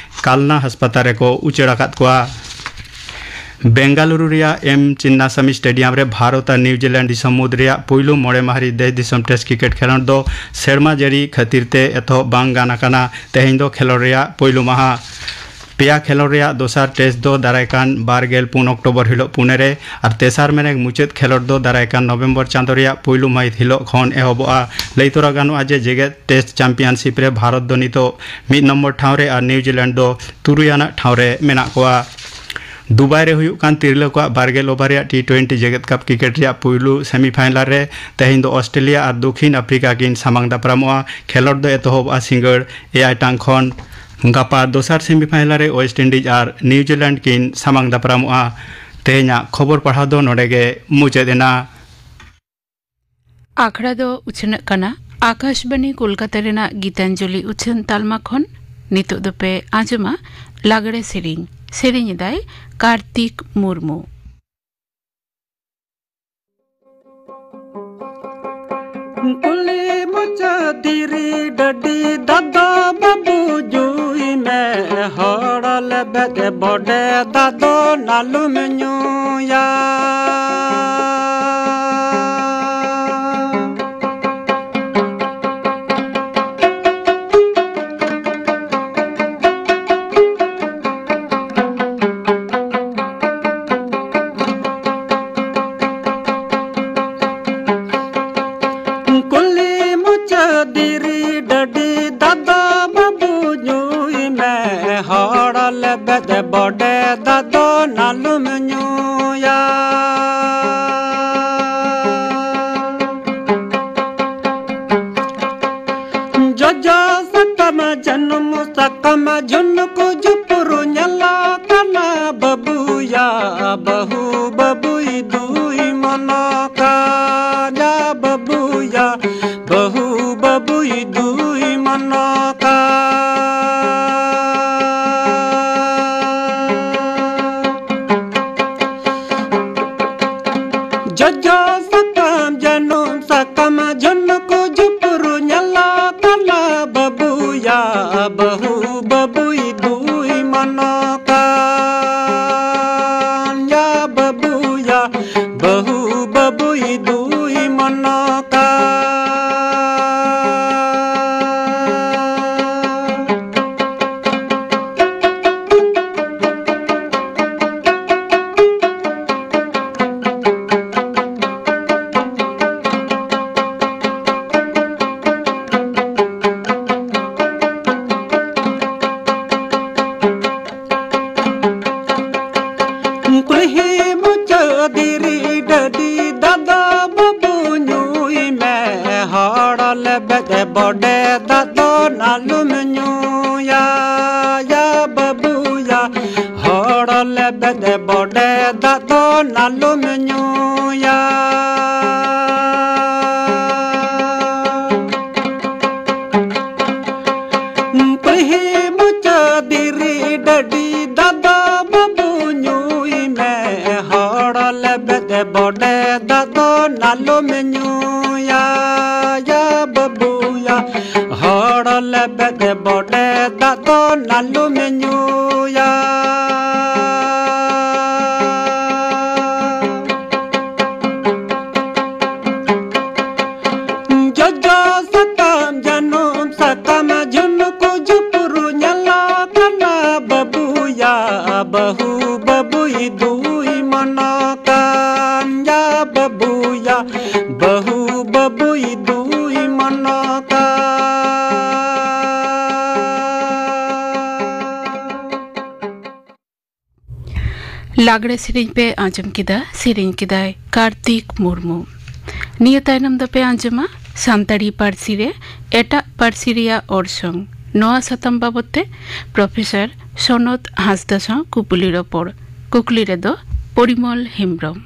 ᱠᱟᱞᱱᱟ ᱦᱟᱥᱯᱟᱛᱟᱞ ᱨᱮᱠᱚ ᱩᱪᱟᱹᱲ ᱟᱠᱟᱫ ᱠᱚᱣᱟ᱾ ᱵᱮᱝᱜᱟᱞᱩᱨᱩ ᱨᱮᱭᱟᱜ ᱮᱢ ᱪᱤᱱᱱᱟᱥᱟᱢᱤ ᱥᱴᱮᱰᱤᱭᱟᱢ ᱨᱮ ᱵᱷᱟᱨᱚᱛ ᱟᱨ ᱱᱤᱣᱡᱤᱞᱮᱱᱰ ᱫᱤᱥᱚᱢ ᱢᱩᱫᱽ ᱨᱮᱭᱟᱜ ᱯᱩᱭᱞᱩ ᱢᱚᱬᱮ ᱢᱟᱦᱟ ᱨᱤ ᱫᱮᱥ ᱫᱤᱥᱚᱢ ᱴᱮᱥᱴ ᱠᱨᱤᱠᱮᱴ ᱠᱷᱮᱞᱳᱰ ᱫᱚ ᱥᱮᱨᱢᱟ ᱡᱟᱹᱲᱤ ᱠᱷᱟᱹᱛᱤᱨ ᱛᱮ ᱮᱛᱚᱦᱚᱵ ᱵᱟᱝ ᱜᱟᱱ ᱟᱠᱟᱱᱟ᱾ ᱛᱮᱦᱮᱧ ᱫᱚ ᱠᱷᱮᱞᱳᱰ ᱨᱮᱭᱟᱜ ᱯᱩᱭᱞᱩ ᱢᱟᱦᱟ᱾ ᱯᱮᱭᱟ ᱠᱷᱮᱞᱳᱰ ᱨᱮᱭᱟᱜ ᱫᱚᱥᱟᱨ ᱴᱮᱥᱴ ᱫᱚ ᱫᱟᱨᱟᱭ ᱠᱟᱱ ᱵᱟᱨᱜᱮᱞ ᱯᱩᱱ ᱚᱠᱴᱳᱵᱚᱨ ᱦᱤᱞᱳᱜ ᱯᱩᱱᱮ ᱨᱮ ᱟᱨ ᱛᱮᱥᱟᱨ ᱢᱮᱱᱮᱠ ᱢᱩᱪᱟᱹᱫ ᱠᱷᱮᱞᱳᱰ ᱫᱚ ᱫᱟᱨᱟᱭ ᱠᱟᱱ ᱱᱚᱵᱷᱮᱢᱵᱚᱨ ᱪᱟᱸᱫᱳ ᱨᱮᱭᱟᱜ ᱯᱩᱭᱞᱩ ᱢᱟᱹᱦᱤᱛ ᱦᱤᱞᱳᱜ ᱠᱷᱚᱱ ᱮᱦᱚᱵᱚᱜᱼᱟ᱾ ᱞᱟᱹᱭ ᱛᱚᱨᱟ ᱜᱟᱱᱚᱜᱼᱟ ᱡᱮ ᱡᱮᱜᱮᱛ ᱴᱮᱥᱴ ᱪᱟᱢᱯᱤᱭᱟᱱᱥᱤᱯ ᱨᱮ ᱵᱷᱟᱨᱚᱛ ᱫᱚ ᱱᱤᱛᱚᱜ ᱢᱤᱫ ᱱᱚᱢᱵᱚᱨ ᱴᱷᱟᱶ ᱨᱮ ᱟᱨ ᱱᱤᱣᱡᱤᱞᱮᱱᱰ ᱫᱚ ᱛᱩᱨᱩᱭ ᱟᱱᱟᱜ ᱴᱷᱟᱶ ᱨᱮ ᱢᱮᱱᱟᱜ ᱠᱚᱣᱟ᱾ ᱫᱩᱵᱟᱭ ᱨᱮ ᱦᱩᱭᱩᱜ ᱠᱟᱱ ᱛᱤᱨᱞᱟᱹ ᱠᱚᱣᱟᱜ ᱵᱟᱨᱜᱮᱞ ᱳᱵᱷᱟᱨ ᱨᱮᱭᱟᱜ ᱴᱤ ᱴᱩᱭᱮᱱᱴᱤ ᱡᱮᱜᱮᱛ ᱠᱟᱯ ᱠᱨᱤᱠᱮᱴ ᱨᱮᱭᱟᱜ ᱯᱩᱭᱞᱩ ᱥᱮᱢᱤᱯᱷᱟᱭᱱᱟᱞ ᱨᱮ ᱛᱮᱦᱮᱧ ᱫᱚ ᱚᱥᱴᱨᱮᱞᱤᱭᱟ ᱟᱨ ᱫᱚᱠᱷᱤᱱ ᱟᱯᱷᱨᱤᱠᱟ ᱠᱤᱱ ᱥᱟᱢᱟᱝ ᱫᱟᱯᱨᱟᱢᱚᱜᱼᱟ᱾ ᱠᱷᱮᱞᱳᱰ ᱫᱚ ᱮᱛᱚᱦᱚᱵᱚᱜᱼᱟ ᱥᱤᱸᱜᱟᱹᱲ ᱮᱭᱟᱭ ᱴᱟᱲᱟᱝ ᱠᱷᱚᱱ᱾ ᱜᱟᱯᱟ ᱫᱚᱥᱟᱨ ᱥᱮᱢᱤᱯᱷᱟᱭᱱᱟᱞ ᱨᱮ ᱳᱭᱮᱥᱴ ᱤᱱᱰᱤᱡᱽ ᱟᱨ ᱱᱤᱣᱡᱤᱞᱮᱱᱰ ᱠᱤᱱ ᱥᱟᱢᱟᱝ ᱫᱟᱯᱨᱟᱢᱚᱜᱼᱟ᱾ ᱛᱮᱦᱮᱧᱟᱜ ᱠᱷᱚᱵᱚᱨ ᱯᱟᱲᱦᱟᱣ ᱫᱚ ᱱᱚᱰᱮ ᱜᱮ ᱢᱩᱪᱟᱹᱫ ᱮᱱᱟ᱾ ᱟᱠᱷᱲᱟ ᱫᱚ ᱩᱪᱷᱟᱹᱱᱚᱜ ᱠᱟᱱᱟ ᱟᱠᱟᱥᱵᱟᱱᱤ ᱠᱳᱞᱠᱟᱛᱟ ᱨᱮᱱᱟᱜ ᱜᱤᱛᱟᱧᱡᱚᱞᱤ ᱩᱪᱷᱟᱹᱱ ᱛᱟᱞᱢᱟ ᱠᱷᱚᱱ᱾ ᱱᱤᱛᱚᱜ ᱫᱚᱯᱮ ᱟᱸᱡᱚᱢᱟ ᱞᱟᱜᱽᱲᱮ ᱥᱮᱨᱮᱧ᱾ ᱥᱮᱨᱮᱧ ᱮᱫᱟᱭ ᱠᱟᱨᱛᱤᱠ ᱢᱩᱨᱢᱩ᱾ ᱠᱩᱞᱤ ᱢᱩᱪᱟᱹᱫ ᱫᱷᱤᱨᱤ ᱰᱟᱹᱰᱤ ᱫᱟᱫᱟ ᱵᱟᱹᱵᱩ ᱡᱩᱭ ᱢᱮ, ᱦᱚᱲ ᱞᱮᱵᱮᱫ ᱵᱚᱰᱮ ᱫᱟᱫᱚ ᱱᱟᱞᱩᱢ ᱧᱩᱭᱟ᱾ ᱠᱩᱞᱤ ᱢᱩᱪᱟᱹᱫ ᱫᱷᱤᱨᱤ ᱰᱟᱹᱰᱤ ᱫᱟᱫᱟ ᱵᱟᱹᱵᱩ ᱧᱩᱭ ᱢᱮ, ᱦᱚᱲ ᱞᱮᱵᱮᱫ ᱵᱚᱰᱮ ᱫᱟᱫᱚ ᱱᱟᱞᱩᱢ ᱧᱩᱭᱟ᱾ ᱡᱚᱡᱚ ᱥᱟᱠᱟᱢ ᱡᱟᱹᱱᱩᱢ ᱥᱟᱠᱟᱢ ᱡᱷᱩᱱᱠᱩ ᱡᱷᱩᱯᱩᱨ ᱧᱮᱞᱚᱜ ᱠᱟᱱᱟ ᱵᱟᱹᱵᱩᱭᱟ, ᱵᱟᱹᱦᱩ ᱵᱟᱹᱵᱩᱭ ᱫᱩᱭ ᱢᱚᱱᱚ ᱠᱟᱱᱟ ᱵᱟᱹᱵᱩᱭᱟ᱾ ᱵᱟᱹᱦᱩ ᱵᱟᱹᱵᱩᱭ ᱫᱩᱭ ᱢᱚᱱᱚᱠᱟ᱾ ᱡᱚᱡᱚ ᱥᱟᱠᱟᱢ, ᱡᱟᱹᱱᱩᱢ ᱥᱟᱠᱟᱢ, ᱡᱷᱩᱱᱠᱩ ᱡᱷᱩᱯᱨᱩ ᱧᱮᱞᱚᱜ ᱠᱟᱱᱟ ᱵᱟᱹᱵᱩᱭᱟ, ᱵᱟᱹᱦᱩ ᱵᱟᱹᱵᱩᱭ ᱫᱩᱭ ᱢᱚᱱᱚᱠᱟᱱ ᱭᱟ ᱵᱟᱹᱵᱩᱭᱟ᱾ ᱵᱟᱹᱦᱩ ᱵᱟᱹᱵᱩᱭ ᱫᱩᱭ ᱢᱚᱱᱚᱠᱟ᱾ ᱠᱩᱞᱦᱤ ᱢᱩᱪᱟᱹᱫ ᱫᱷᱤᱨᱤ ᱰᱟᱹᱰᱤ ᱫᱟᱜ ᱫᱚ ᱵᱟᱹᱵᱩ ᱧᱩᱭ ᱢᱮ, ᱦᱚᱲ ᱞᱮᱵᱮᱫ ᱵᱚᱰᱮ ᱫᱟᱜ ᱫᱚ ᱟᱞᱚᱢ ᱧᱩᱭᱟ, ᱭᱟ ᱵᱟᱹᱵᱩᱭᱟ, ᱦᱚᱲ ᱞᱮᱵᱮᱫ ᱵᱚᱰᱮ ᱫᱟᱜ ᱫᱚ ᱟᱞᱚᱢ ᱧᱩᱭᱟ᱾ ᱯᱟᱹᱦᱤ ᱢᱩᱪᱟᱹᱫ ᱫᱷᱤᱨᱤ ᱰᱟᱹᱰᱤ ᱫᱟᱜ ᱫᱚ ᱵᱟᱹᱵᱩ ᱧᱩᱭ ᱢᱮ, ᱦᱚᱲ ᱞᱮᱵᱮᱫ ᱵᱚᱰᱮ ᱫᱟᱜ ᱫᱚ ᱟᱞᱚᱢ ᱧᱩᱭᱟ, ᱭᱟ ᱵᱟᱹᱵᱩᱭᱟ, ᱦᱚᱲ ᱞᱮᱵᱮᱫ ᱵᱚᱰᱮ ᱫᱟᱜ ᱫᱚ ᱟᱞᱚᱢ ᱧᱩᱭᱟ᱾ ᱡᱚᱡᱚ ᱥᱟᱠᱟᱢ, ᱡᱟᱹᱱᱩᱢ ᱥᱟᱠᱟᱢ, ᱡᱷᱩᱱᱠᱩ ᱡᱷᱩᱯᱨᱩ ᱧᱮᱞᱚᱜ ᱠᱟᱱᱟ ᱵᱟᱹᱵᱩᱭᱟ, ᱵᱟᱹᱦᱩ ᱵᱟᱹᱵᱩᱭ ᱫᱩᱭ ᱢᱚᱱᱚᱠᱟᱱ ᱭᱟ ᱵᱟᱹᱵᱩᱭᱟ, ᱵᱟᱹᱦᱩ ᱵᱟᱹᱵᱩᱭ ᱫᱩᱭ ᱢᱚᱱᱚᱠᱟᱱ᱾ ᱞᱟᱜᱽᱲᱮ ᱥᱮᱨᱮᱧ ᱯᱮ ᱟᱸᱡᱚᱢ ᱠᱮᱫᱟ, ᱥᱮᱨᱮᱧ ᱠᱮᱫᱟᱭ ᱠᱟᱨᱛᱤᱠ ᱢᱩᱨᱢᱩ᱾ ᱱᱤᱭᱟᱹ ᱛᱟᱭᱱᱚᱢ ᱫᱚᱯᱮ ᱟᱸᱡᱚᱢᱟ ᱥᱟᱱᱛᱟᱲᱤ ᱯᱟᱹᱨᱥᱤ ᱨᱮ ᱮᱴᱟᱜ ᱯᱟᱹᱨᱥᱤ ᱨᱮᱭᱟᱜ ᱚᱨᱥᱚᱝ᱾ ᱱᱚᱣᱟ ᱥᱟᱛᱟᱢ ᱵᱟᱵᱚᱛ ᱛᱮ ᱯᱨᱚᱯᱷᱮᱥᱚᱨ ᱥᱚᱱᱚᱛ ᱦᱟᱸᱥᱫᱟ ᱥᱟᱶ ᱠᱩᱯᱞᱤ ᱨᱚᱯᱚᱲ᱾ ᱠᱩᱠᱞᱤ ᱨᱮᱫᱚ ᱯᱚᱨᱤᱢᱚᱞ ᱦᱮᱢᱵᱽᱨᱚᱢ᱾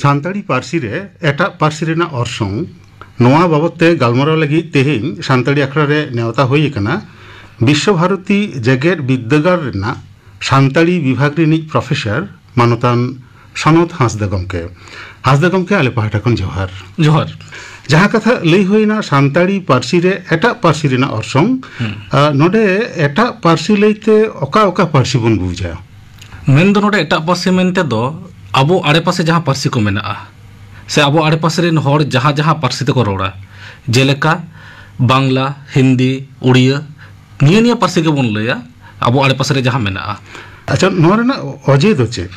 ᱥᱟᱱᱛᱟᱲᱤ ᱯᱟᱹᱨᱥᱤ ᱨᱮ ᱮᱴᱟᱜ ᱯᱟᱹᱨᱥᱤ ᱨᱮᱱᱟᱜ ᱚᱨᱥᱚᱝ, ᱱᱚᱣᱟ ᱵᱟᱵᱚᱛ ᱛᱮ ᱜᱟᱞᱢᱟᱨᱟᱣ ᱞᱟᱹᱜᱤᱫ ᱛᱮᱦᱮᱧ ᱥᱟᱱᱛᱟᱲᱤ ᱟᱠᱷᱲᱟ ᱨᱮ ᱱᱮᱣᱛᱟ ᱦᱩᱭ ᱟᱠᱟᱱᱟ ᱵᱤᱥᱥᱚ ᱵᱷᱟᱨᱚᱛᱤ ᱡᱮᱜᱮᱛ ᱵᱤᱨᱫᱟᱹᱜᱟᱲ ᱨᱮᱱᱟᱜ ᱥᱟᱱᱛᱟᱲᱤ ᱵᱤᱵᱷᱟᱜᱽ ᱨᱤᱱᱤᱡ ᱯᱨᱚᱯᱷᱮᱥᱚᱨ ᱢᱟᱱᱚᱛᱟᱱ ᱥᱚᱱᱚᱛ ᱦᱟᱸᱥᱫᱟ ᱜᱚᱢᱠᱮ᱾ ᱦᱟᱸᱥᱫᱟ ᱜᱚᱢᱠᱮ, ᱟᱞᱮ ᱯᱟᱦᱴᱟ ᱠᱷᱚᱱ ᱡᱚᱦᱟᱨ᱾ ᱡᱚᱦᱟᱨ᱾ ᱡᱟᱦᱟᱸ ᱠᱟᱛᱷᱟ ᱞᱟᱹᱭ ᱦᱩᱭᱱᱟ, ᱥᱟᱱᱛᱟᱲᱤ ᱯᱟᱹᱨᱥᱤ ᱨᱮ ᱮᱴᱟᱜ ᱯᱟᱹᱨᱥᱤ ᱨᱮᱱᱟᱜ ᱚᱨᱥᱚᱝ, ᱦᱩᱸ᱾ ᱟᱨ ᱱᱚᱰᱮ ᱮᱴᱟᱜ ᱯᱟᱹᱨᱥᱤ ᱞᱟᱹᱭᱛᱮ ᱚᱠᱟ ᱚᱠᱟ ᱯᱟᱹᱨᱥᱤ ᱵᱚᱱ ᱵᱩᱡᱟ? ᱢᱮᱱᱫᱚ ᱱᱚᱰᱮ ᱮᱴᱟᱜ ᱯᱟᱹᱨᱥᱤ ᱢᱮᱱᱛᱮ ᱫᱚ ᱟᱵᱚ ᱟᱲᱮᱯᱟᱥᱮ ᱡᱟᱦᱟᱸ ᱯᱟᱹᱨᱥᱤ ᱠᱚ ᱢᱮᱱᱟᱜᱼᱟ, ᱥᱮ ᱟᱵᱚ ᱟᱲᱮᱯᱟᱥᱮ ᱨᱮᱱ ᱦᱚᱲ ᱡᱟᱦᱟᱸ ᱡᱟᱦᱟᱸ ᱯᱟᱹᱨᱥᱤ ᱛᱮᱠᱚ ᱨᱚᱲᱟ, ᱡᱮᱞᱮᱠᱟ ᱵᱟᱝᱞᱟ, ᱦᱤᱱᱫᱤ, ᱩᱲᱤᱭᱟᱹ, ᱱᱤᱭᱟᱹ ᱱᱤᱭᱟᱹ ᱯᱟᱹᱨᱥᱤ ᱜᱮᱵᱚᱱ ᱞᱟᱹᱭᱟ ᱟᱵᱚ ᱟᱲᱮᱯᱟᱥᱮ ᱨᱮ ᱡᱟᱦᱟᱸ ᱢᱮᱱᱟᱜᱼᱟ᱾ ᱟᱪᱪᱷᱟ, ᱱᱚᱣᱟ ᱨᱮᱱᱟᱜ ᱚᱡᱮ ᱫᱚ ᱪᱮᱫ?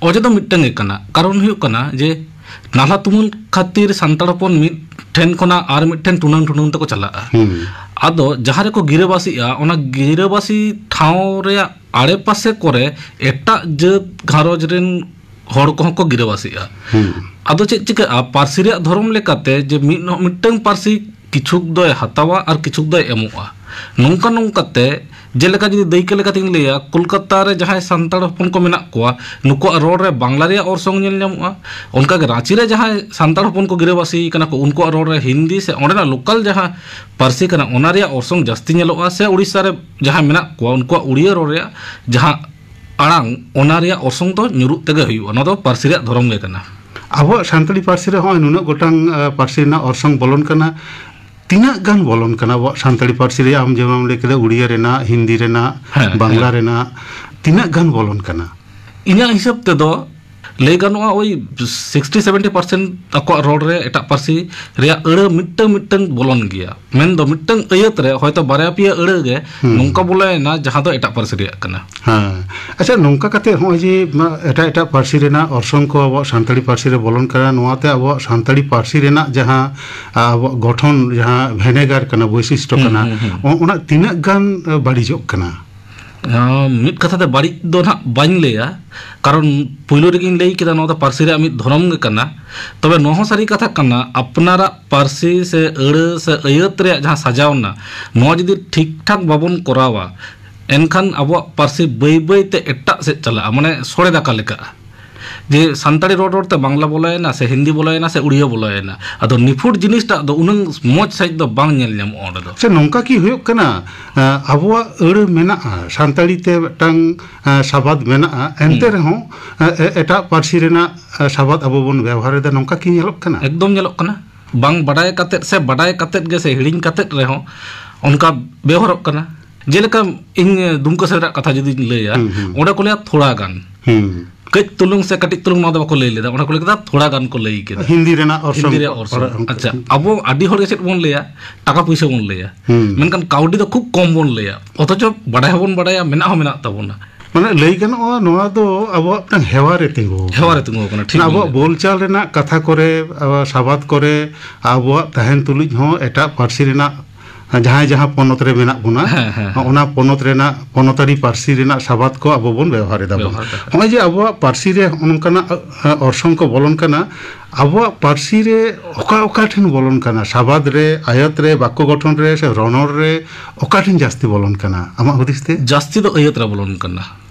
ᱚᱡᱮ ᱫᱚ ᱢᱤᱫᱴᱟᱝ ᱜᱮ ᱠᱟᱱᱟ, ᱠᱟᱨᱚᱱ ᱦᱩᱭᱩᱜ ᱠᱟᱱᱟ ᱡᱮ ᱱᱟᱞᱦᱟ ᱛᱩᱢᱟᱹᱞ ᱠᱷᱟᱹᱛᱤᱨ ᱥᱟᱱᱛᱟᱲ ᱦᱚᱯᱚᱱ ᱢᱤᱫ ᱴᱷᱮᱱ ᱠᱷᱚᱱᱟᱜ ᱟᱨ ᱢᱤᱫ ᱴᱷᱮᱱ ᱴᱩᱱᱟᱹᱝ ᱴᱩᱱᱟᱹᱝ ᱛᱮᱠᱚ ᱪᱟᱞᱟᱜᱼᱟ᱾ ᱦᱩᱸ᱾ ᱟᱫᱚ ᱡᱟᱦᱟᱸ ᱨᱮᱠᱚ ᱜᱤᱨᱟᱹᱵᱟᱥᱤᱜᱼᱟ, ᱚᱱᱟ ᱜᱤᱨᱟᱹᱵᱟᱥᱤ ᱴᱷᱟᱶ ᱨᱮᱭᱟᱜ ᱟᱲᱮᱯᱟᱥᱮ ᱠᱚᱨᱮ ᱮᱴᱟᱜ ᱡᱟᱹᱛ ᱜᱷᱟᱨᱚᱸᱡᱽ ᱨᱮᱱ ᱦᱚᱲ ᱠᱚᱦᱚᱸ ᱠᱚ ᱜᱤᱨᱟᱹᱵᱟᱥᱤᱜᱼᱟ᱾ ᱦᱩᱸ᱾ ᱟᱫᱚ ᱪᱮᱫ ᱪᱤᱠᱟᱹᱜᱼᱟ, ᱯᱟᱹᱨᱥᱤ ᱨᱮᱭᱟᱜ ᱫᱷᱚᱨᱚᱢ ᱞᱮᱠᱟᱛᱮ ᱡᱮ ᱢᱤᱫ, ᱢᱤᱫᱴᱟᱝ ᱯᱟᱹᱨᱥᱤ ᱠᱤᱪᱷᱩᱠ ᱫᱚᱭ ᱦᱟᱛᱟᱣᱟ ᱟᱨ ᱠᱤᱪᱷᱩᱠ ᱫᱚᱭ ᱮᱢᱚᱜᱼᱟ᱾ ᱱᱚᱝᱠᱟ ᱱᱚᱝᱠᱟᱛᱮ, ᱡᱮᱞᱮᱠᱟ ᱡᱩᱫᱤ ᱫᱟᱹᱭᱠᱟᱹ ᱞᱮᱠᱟᱛᱤᱧ ᱞᱟᱹᱭᱟ, ᱠᱳᱞᱠᱟᱛᱟ ᱨᱮ ᱡᱟᱦᱟᱸᱭ ᱥᱟᱱᱛᱟᱲ ᱦᱚᱯᱚᱱ ᱠᱚ ᱢᱮᱱᱟᱜ ᱠᱚᱣᱟ, ᱱᱩᱠᱩᱣᱟᱜ ᱨᱚᱲ ᱨᱮ ᱵᱟᱝᱞᱟ ᱨᱮᱭᱟᱜ ᱚᱨᱥᱚᱝ ᱧᱮᱞ ᱧᱟᱢᱚᱜᱼᱟ᱾ ᱚᱱᱠᱟᱜᱮ ᱨᱟᱸᱪᱤ ᱨᱮ ᱡᱟᱦᱟᱸᱭ ᱥᱟᱱᱛᱟᱲ ᱦᱚᱯᱚᱱ ᱠᱚ ᱜᱤᱨᱟᱹᱵᱟᱹᱥᱤ ᱠᱟᱱᱟ ᱠᱚ, ᱩᱱᱠᱩᱣᱟᱜ ᱨᱚᱲ ᱨᱮ ᱦᱤᱱᱫᱤ ᱥᱮ ᱚᱸᱰᱮᱱᱟᱜ ᱞᱳᱠᱟᱞ ᱡᱟᱦᱟᱸ ᱯᱟᱹᱨᱥᱤ ᱠᱟᱱᱟ, ᱚᱱᱟ ᱨᱮᱭᱟᱜ ᱚᱨᱥᱚᱝ ᱡᱟᱹᱥᱛᱤ ᱧᱮᱞᱚᱜᱼᱟ᱾ ᱥᱮ ᱩᱲᱤᱥᱥᱟ ᱨᱮ ᱡᱟᱦᱟᱸᱭ ᱢᱮᱱᱟᱜ ᱠᱚᱣᱟ, ᱩᱱᱠᱩᱣᱟᱜ ᱩᱲᱤᱭᱟᱹ ᱨᱚᱲ ᱨᱮᱭᱟᱜ ᱡᱟᱦᱟᱸ ᱟᱲᱟᱝ, ᱚᱱᱟ ᱨᱮᱭᱟᱜ ᱚᱨᱥᱚᱝ ᱫᱚ ᱧᱩᱨᱩᱜ ᱛᱮᱜᱮ ᱦᱩᱭᱩᱜᱼᱟ᱾ ᱱᱚᱣᱟ ᱫᱚ ᱯᱟᱹᱨᱥᱤ ᱨᱮᱭᱟᱜ ᱫᱷᱚᱨᱚᱢ ᱜᱮ ᱠᱟᱱᱟ᱾ ᱟᱵᱚᱣᱟᱜ ᱥᱟᱱᱛᱟᱲᱤ ᱯᱟᱹᱨᱥᱤ ᱨᱮ ᱦᱚᱸᱜᱼᱚᱭ ᱱᱩᱱᱟᱹᱜ ᱜᱚᱴᱟᱝ, ᱟ, ᱯᱟᱹᱨᱥᱤ ᱨᱮᱱᱟᱜ ᱚᱨᱥᱚᱝ ᱵᱚᱞᱚᱱ ᱠᱟᱱᱟ᱾ ᱛᱤᱱᱟᱹᱜ ᱜᱟᱱ ᱵᱚᱞᱚᱱ ᱠᱟᱱᱟ ᱟᱵᱚᱣᱟᱜ ᱥᱟᱱᱛᱟᱲᱤ ᱯᱟᱹᱨᱥᱤ ᱨᱮ? ᱟᱢ ᱡᱮᱢᱚᱱ ᱞᱟᱹᱭ ᱠᱮᱫᱟ, ᱩᱲᱤᱭᱟ ᱨᱮᱱᱟᱜ, ᱦᱤᱱᱫᱤ ᱨᱮᱱᱟᱜ, ᱦᱮᱸ, ᱵᱟᱝᱞᱟ ᱦᱮᱸ᱾ ᱨᱮᱱᱟᱜ, ᱛᱤᱱᱟᱹᱜ ᱜᱟᱱ ᱵᱚᱞᱚᱱ ᱠᱟᱱᱟ? ᱤᱧᱟᱹᱜ ᱦᱤᱥᱟᱹᱵ ᱛᱮᱫᱚ ᱞᱟᱹᱭ ᱜᱟᱱᱚᱜᱼᱟ, ᱳᱭ ᱥᱤᱠᱥᱴᱤ ᱥᱮᱵᱷᱮᱱᱴᱤ ᱯᱟᱨᱥᱮᱱᱴ ᱟᱠᱚᱣᱟᱜ ᱨᱚᱲ ᱨᱮ ᱮᱴᱟᱜ ᱯᱟᱹᱨᱥᱤ ᱨᱮᱭᱟᱜ ᱟᱹᱲᱟᱹ ᱢᱤᱫᱴᱟᱝ ᱢᱤᱫᱴᱟᱝ ᱵᱚᱞᱚᱱ ᱜᱮᱭᱟ᱾ ᱢᱮᱱᱫᱚ ᱢᱤᱫᱴᱟᱝ ᱟᱹᱭᱟᱹᱛ ᱨᱮ ᱦᱚᱭᱛᱳ ᱵᱟᱨᱭᱟ ᱯᱮᱭᱟ ᱟᱹᱲᱟᱹ ᱜᱮ ᱦᱩᱸ᱾ ᱱᱚᱝᱠᱟ ᱵᱚᱞᱚᱭᱮᱱᱟ, ᱡᱟᱦᱟᱸ ᱫᱚ ᱮᱴᱟᱜ ᱯᱟᱹᱨᱥᱤ ᱨᱮᱭᱟᱜ ᱠᱟᱱᱟ᱾ ᱦᱮᱸ᱾ ᱟᱪᱪᱷᱟ, ᱱᱚᱝᱠᱟ ᱠᱟᱛᱮ ᱦᱚᱸᱜᱼᱚᱭ ᱡᱮ, ᱢᱟ, ᱮᱴᱟᱜ ᱮᱴᱟᱜ ᱯᱟᱹᱨᱥᱤ ᱨᱮᱱᱟᱜ ᱚᱨᱥᱚᱝ ᱠᱚ ᱟᱵᱚᱣᱟᱜ ᱥᱟᱱᱛᱟᱲᱤ ᱯᱟᱹᱨᱥᱤ ᱨᱮ ᱵᱚᱞᱚᱱ ᱠᱟᱱᱟ, ᱱᱚᱣᱟᱛᱮ ᱟᱵᱚᱣᱟᱜ ᱥᱟᱱᱛᱟᱲᱤ ᱯᱟᱹᱨᱥᱤ ᱨᱮᱱᱟᱜ ᱡᱟᱦᱟᱸ, ᱟ, ᱟᱵᱚᱣᱟᱜ ᱜᱚᱴᱷᱚᱱ, ᱡᱟᱦᱟᱸ ᱵᱷᱮᱱᱮᱜᱟᱨ ᱠᱟᱱᱟ, ᱵᱳᱭᱥᱤᱥᱴᱚ ᱦᱩᱸ, ᱠᱟᱱᱟ, ᱦᱩᱸ, ᱦᱩᱸ᱾ ᱚ-, ᱚᱱᱟ ᱛᱤᱱᱟᱹᱜ ᱜᱟᱱ, ᱟ, ᱵᱟᱹᱲᱤᱡᱚᱜ ᱠᱟᱱᱟ? ᱟᱸ, ᱢᱤᱫ ᱠᱟᱛᱷᱟ ᱛᱮ ᱵᱟᱹᱲᱤᱡ ᱫᱚ ᱱᱟᱦᱟᱜ ᱵᱟᱹᱧ ᱞᱟᱹᱭᱟ, ᱠᱟᱨᱚᱱ ᱯᱩᱭᱞᱩ ᱨᱮᱜᱮᱧ ᱞᱟᱹᱭ ᱠᱮᱫᱟ, ᱱᱚᱣᱟ ᱫᱚ ᱯᱟᱹᱨᱥᱤ ᱨᱮᱭᱟᱜ ᱢᱤᱫ ᱫᱷᱚᱨᱚᱢ ᱜᱮ ᱠᱟᱱᱟ᱾ ᱛᱚᱵᱮ ᱱᱚᱣᱟ ᱦᱚᱸ ᱥᱟᱹᱨᱤ ᱠᱟᱛᱷᱟ ᱠᱟᱱᱟ, ᱟᱯᱱᱟᱨᱟᱜ ᱯᱟᱹᱨᱥᱤ ᱥᱮ ᱟᱹᱲᱟᱹ ᱥᱮ ᱟᱹᱭᱟᱹᱛ ᱨᱮᱭᱟᱜ ᱡᱟᱦᱟᱸ ᱥᱟᱡᱟᱣᱱᱟ, ᱱᱚᱣᱟ ᱡᱩᱫᱤ ᱴᱷᱤᱠ ᱴᱷᱟᱠ ᱵᱟᱵᱚᱱ ᱠᱚᱨᱟᱣᱟ, ᱮᱱᱠᱷᱟᱱ ᱟᱵᱚᱣᱟᱜ ᱯᱟᱹᱨᱥᱤ ᱵᱟᱹᱭ ᱵᱟᱹᱭ ᱛᱮ ᱮᱴᱟᱜ ᱥᱮᱫ ᱪᱟᱞᱟᱜᱼᱟ, ᱢᱟᱱᱮ ᱥᱚᱲᱮ ᱫᱟᱠᱟ ᱞᱮᱠᱟᱜᱼᱟ᱾ ᱡᱮ ᱥᱟᱱᱛᱟᱲᱤ ᱨᱚᱲ ᱨᱚᱲ ᱛᱮ ᱵᱟᱝᱞᱟ ᱵᱚᱞᱚᱭᱮᱱᱟ, ᱥᱮ ᱦᱤᱱᱫᱤ ᱵᱚᱞᱚᱭᱮᱱᱟ, ᱥᱮ ᱩᱲᱤᱭᱟ ᱵᱚᱞᱚᱭᱮᱱᱟ, ᱟᱫᱚ ᱱᱤᱯᱷᱩᱴ ᱡᱤᱱᱤᱥᱴᱟᱜ ᱫᱚ ᱩᱱᱟᱹᱝ ᱢᱚᱡᱽ ᱥᱟᱺᱦᱤᱡ ᱫᱚ ᱵᱟᱝ ᱧᱮᱞ ᱧᱟᱢᱚᱜᱼᱟ ᱚᱸᱰᱮ ᱫᱚ᱾ ᱥᱮ ᱱᱚᱝᱠᱟ ᱠᱤ ᱦᱩᱭᱩᱜ ᱠᱟᱱᱟ, ᱮᱸ, ᱟᱵᱚᱣᱟᱜ ᱟᱹᱲᱟᱹ ᱢᱮᱱᱟᱜᱼᱟ, ᱥᱟᱱᱛᱟᱲᱤ ᱛᱮ ᱢᱤᱫᱴᱟᱝ, ᱮᱸ, ᱥᱟᱵᱟᱫ ᱢᱮᱱᱟᱜᱼᱟ, ᱮᱱᱛᱮ ᱦᱩᱸ᱾ ᱨᱮᱦᱚᱸ, ᱮᱸ, ᱮ-, ᱮᱴᱟᱜ ᱯᱟᱹᱨᱥᱤ ᱨᱮᱱᱟᱜ, ᱮᱸ, ᱥᱟᱵᱟᱫ ᱟᱵᱚ ᱵᱚᱱ ᱵᱮᱣᱦᱟᱨ ᱮᱫᱟ, ᱱᱚᱝᱠᱟ ᱠᱤ ᱧᱮᱞᱚᱜ ᱠᱟᱱᱟ? ᱮᱠᱫᱚᱢ ᱧᱮᱞᱚᱜ ᱠᱟᱱᱟ᱾ ᱵᱟᱝ ᱵᱟᱰᱟᱭ ᱠᱟᱛᱮᱫ ᱥᱮ ᱵᱟᱰᱟᱭ ᱠᱟᱛᱮᱫ ᱜᱮ ᱥᱮ ᱦᱤᱲᱤᱧ ᱠᱟᱛᱮᱫ ᱨᱮᱦᱚᱸ ᱚᱱᱠᱟ ᱵᱮᱣᱦᱟᱨᱚᱜ ᱠᱟᱱᱟ᱾ ᱡᱮᱞᱮᱠᱟ ᱤᱧ ᱫᱩᱢᱠᱟᱹ ᱥᱮᱫ ᱨᱮᱱᱟᱜ ᱠᱟᱛᱷᱟ ᱡᱩᱫᱤᱧ ᱞᱟᱹᱭᱟ, ᱦᱩᱸ, ᱦᱩᱸ᱾ ᱚᱸᱰᱮ ᱠᱚ ᱞᱟᱹᱭᱟ ᱛᱷᱚᱲᱟ ᱜᱟᱱ᱾ ᱦᱩᱸ᱾ ᱠᱟᱹᱡ ᱛᱩᱞᱩᱝ ᱥᱮ ᱠᱟᱹᱴᱤᱡ ᱛᱩᱞᱩᱝ ᱱᱚᱣᱟ ᱫᱚ ᱵᱟᱠᱚ ᱞᱟᱹᱭ ᱞᱮᱫᱟ, ᱚᱸᱰᱮ ᱠᱚ ᱞᱟᱹᱭ ᱠᱮᱫᱟ ᱛᱷᱚᱲᱟ ᱜᱟᱱ ᱠᱚ ᱞᱟᱹᱭ ᱠᱮᱫᱟ᱾ ᱦᱤᱱᱫᱤ ᱨᱮᱱᱟᱜ ᱚᱨᱥᱚᱝ ᱦᱤᱱᱫᱤ ᱨᱮᱭᱟᱜ ᱠᱚ ᱚᱨᱥᱚᱝ᱾ ᱯᱟᱲᱟᱜ ᱚᱱᱠᱟ᱾ ᱟᱪᱪᱷᱟ, ᱟᱵᱚ ᱟᱹᱰᱤ ᱦᱚᱲ ᱜᱮ ᱪᱮᱫ ᱵᱚᱱ ᱞᱟᱹᱭᱟ? ᱴᱟᱠᱟ ᱯᱩᱭᱥᱟᱹ ᱵᱚᱱ ᱞᱟᱹᱭᱟ᱾ ᱦᱩᱸ᱾ ᱢᱮᱱᱠᱷᱟᱱ ᱠᱟᱹᱣᱰᱤ ᱫᱚ ᱠᱷᱩᱵ ᱠᱚᱢ ᱵᱚᱱ ᱞᱟᱹᱭᱟ, ᱚᱛᱷᱚᱪᱚ ᱵᱟᱰᱟᱭ ᱦᱚᱸᱵᱚᱱ ᱵᱟᱰᱟᱭᱟ, ᱢᱮᱱᱟᱜ ᱦᱚᱸ ᱢᱮᱱᱟᱜ ᱛᱟᱵᱚᱱᱟ᱾ ᱢᱟᱱᱮ ᱞᱟᱹᱭ ᱜᱟᱱᱚᱜᱼᱟ, ᱱᱚᱣᱟ ᱫᱚ ᱟᱵᱚᱣᱟᱜ ᱢᱤᱫᱴᱟᱝ ᱦᱮᱣᱟ ᱨᱮ ᱛᱤᱸᱜᱩ ᱟᱠᱟᱱᱟ᱾ ᱦᱮᱣᱟ ᱨᱮ ᱛᱤᱸᱜᱩ ᱟᱠᱟᱱᱟ, ᱴᱷᱤᱠ ᱢᱟᱱᱮ ᱵᱤᱱ ᱟᱵᱚᱣᱟᱜ ᱞᱟᱹᱭ ᱵᱳᱞᱪᱟᱞ ᱨᱮᱱᱟᱜ ᱠᱟᱛᱷᱟ ᱠᱚᱨᱮ, ᱟᱵᱚᱣᱟᱜ ᱥᱟᱵᱟᱫ ᱠᱚᱨᱮ, ᱟᱵᱚᱣᱟᱜ ᱛᱟᱦᱮᱱ ᱛᱩᱞᱩᱡ ᱦᱚᱸ ᱮᱴᱟᱜ ᱯᱟᱹᱨᱥᱤ ᱨᱮᱱᱟᱜ, ᱡᱟᱦᱟᱸᱭ ᱡᱟᱦᱟᱸ ᱯᱚᱱᱚᱛ ᱨᱮ ᱢᱮᱱᱟᱜ ᱵᱚᱱᱟ, ᱦᱮᱸ, ᱦᱮᱸ, ᱦᱮᱸ᱾ ᱚᱱᱟ ᱯᱚᱱᱚᱛ ᱨᱮᱱᱟᱜ ᱯᱚᱱᱚᱛᱟᱨᱤ ᱯᱟᱹᱨᱥᱤ ᱨᱮᱱᱟᱜ ᱥᱟᱵᱟᱫ ᱠᱚ ᱟᱵᱚ ᱵᱚᱱ ᱵᱮᱣᱦᱟᱨ ᱮᱫᱟ ᱵᱚᱱ᱾ ᱵᱮᱣᱦᱟᱨ ᱮᱫᱟ᱾ ᱱᱚᱜᱼᱚᱭ ᱡᱮ ᱟᱵᱚᱣᱟᱜ ᱯᱟᱹᱨᱥᱤ ᱨᱮ ᱱᱚᱝᱠᱟᱱᱟᱜ, ᱮ, ᱚᱨᱥᱚᱝ ᱠᱚ ᱵᱚᱞᱚᱱ ᱠᱟᱱᱟ, ᱟᱵᱚᱣᱟᱜ ᱯᱟᱹᱨᱥᱤ ᱨᱮ ᱚᱠᱟ ᱚᱠᱟ ᱴᱷᱮᱱ ᱵᱚᱞᱚᱱ ᱠᱟᱱᱟ? ᱥᱟᱵᱟᱫ ᱨᱮ, ᱟᱭᱟᱛ ᱨᱮ, ᱵᱟᱠᱠᱚ ᱜᱚᱴᱷᱚᱱ ᱨᱮ, ᱥᱮ ᱨᱚᱱᱚᱲ ᱨᱮ ᱚᱠᱟ ᱴᱷᱮᱱ ᱡᱟᱹᱥᱛᱤ ᱵᱚᱞᱚᱱ ᱠᱟᱱᱟ ᱟᱢᱟᱜ ᱦᱩᱫᱤᱥ ᱛᱮ? ᱡᱟᱹᱥᱛᱤ ᱫᱚ ᱟᱹᱭᱟᱹᱛ ᱨᱮ ᱵᱚᱞᱚᱱ ᱠᱟᱱᱟ᱾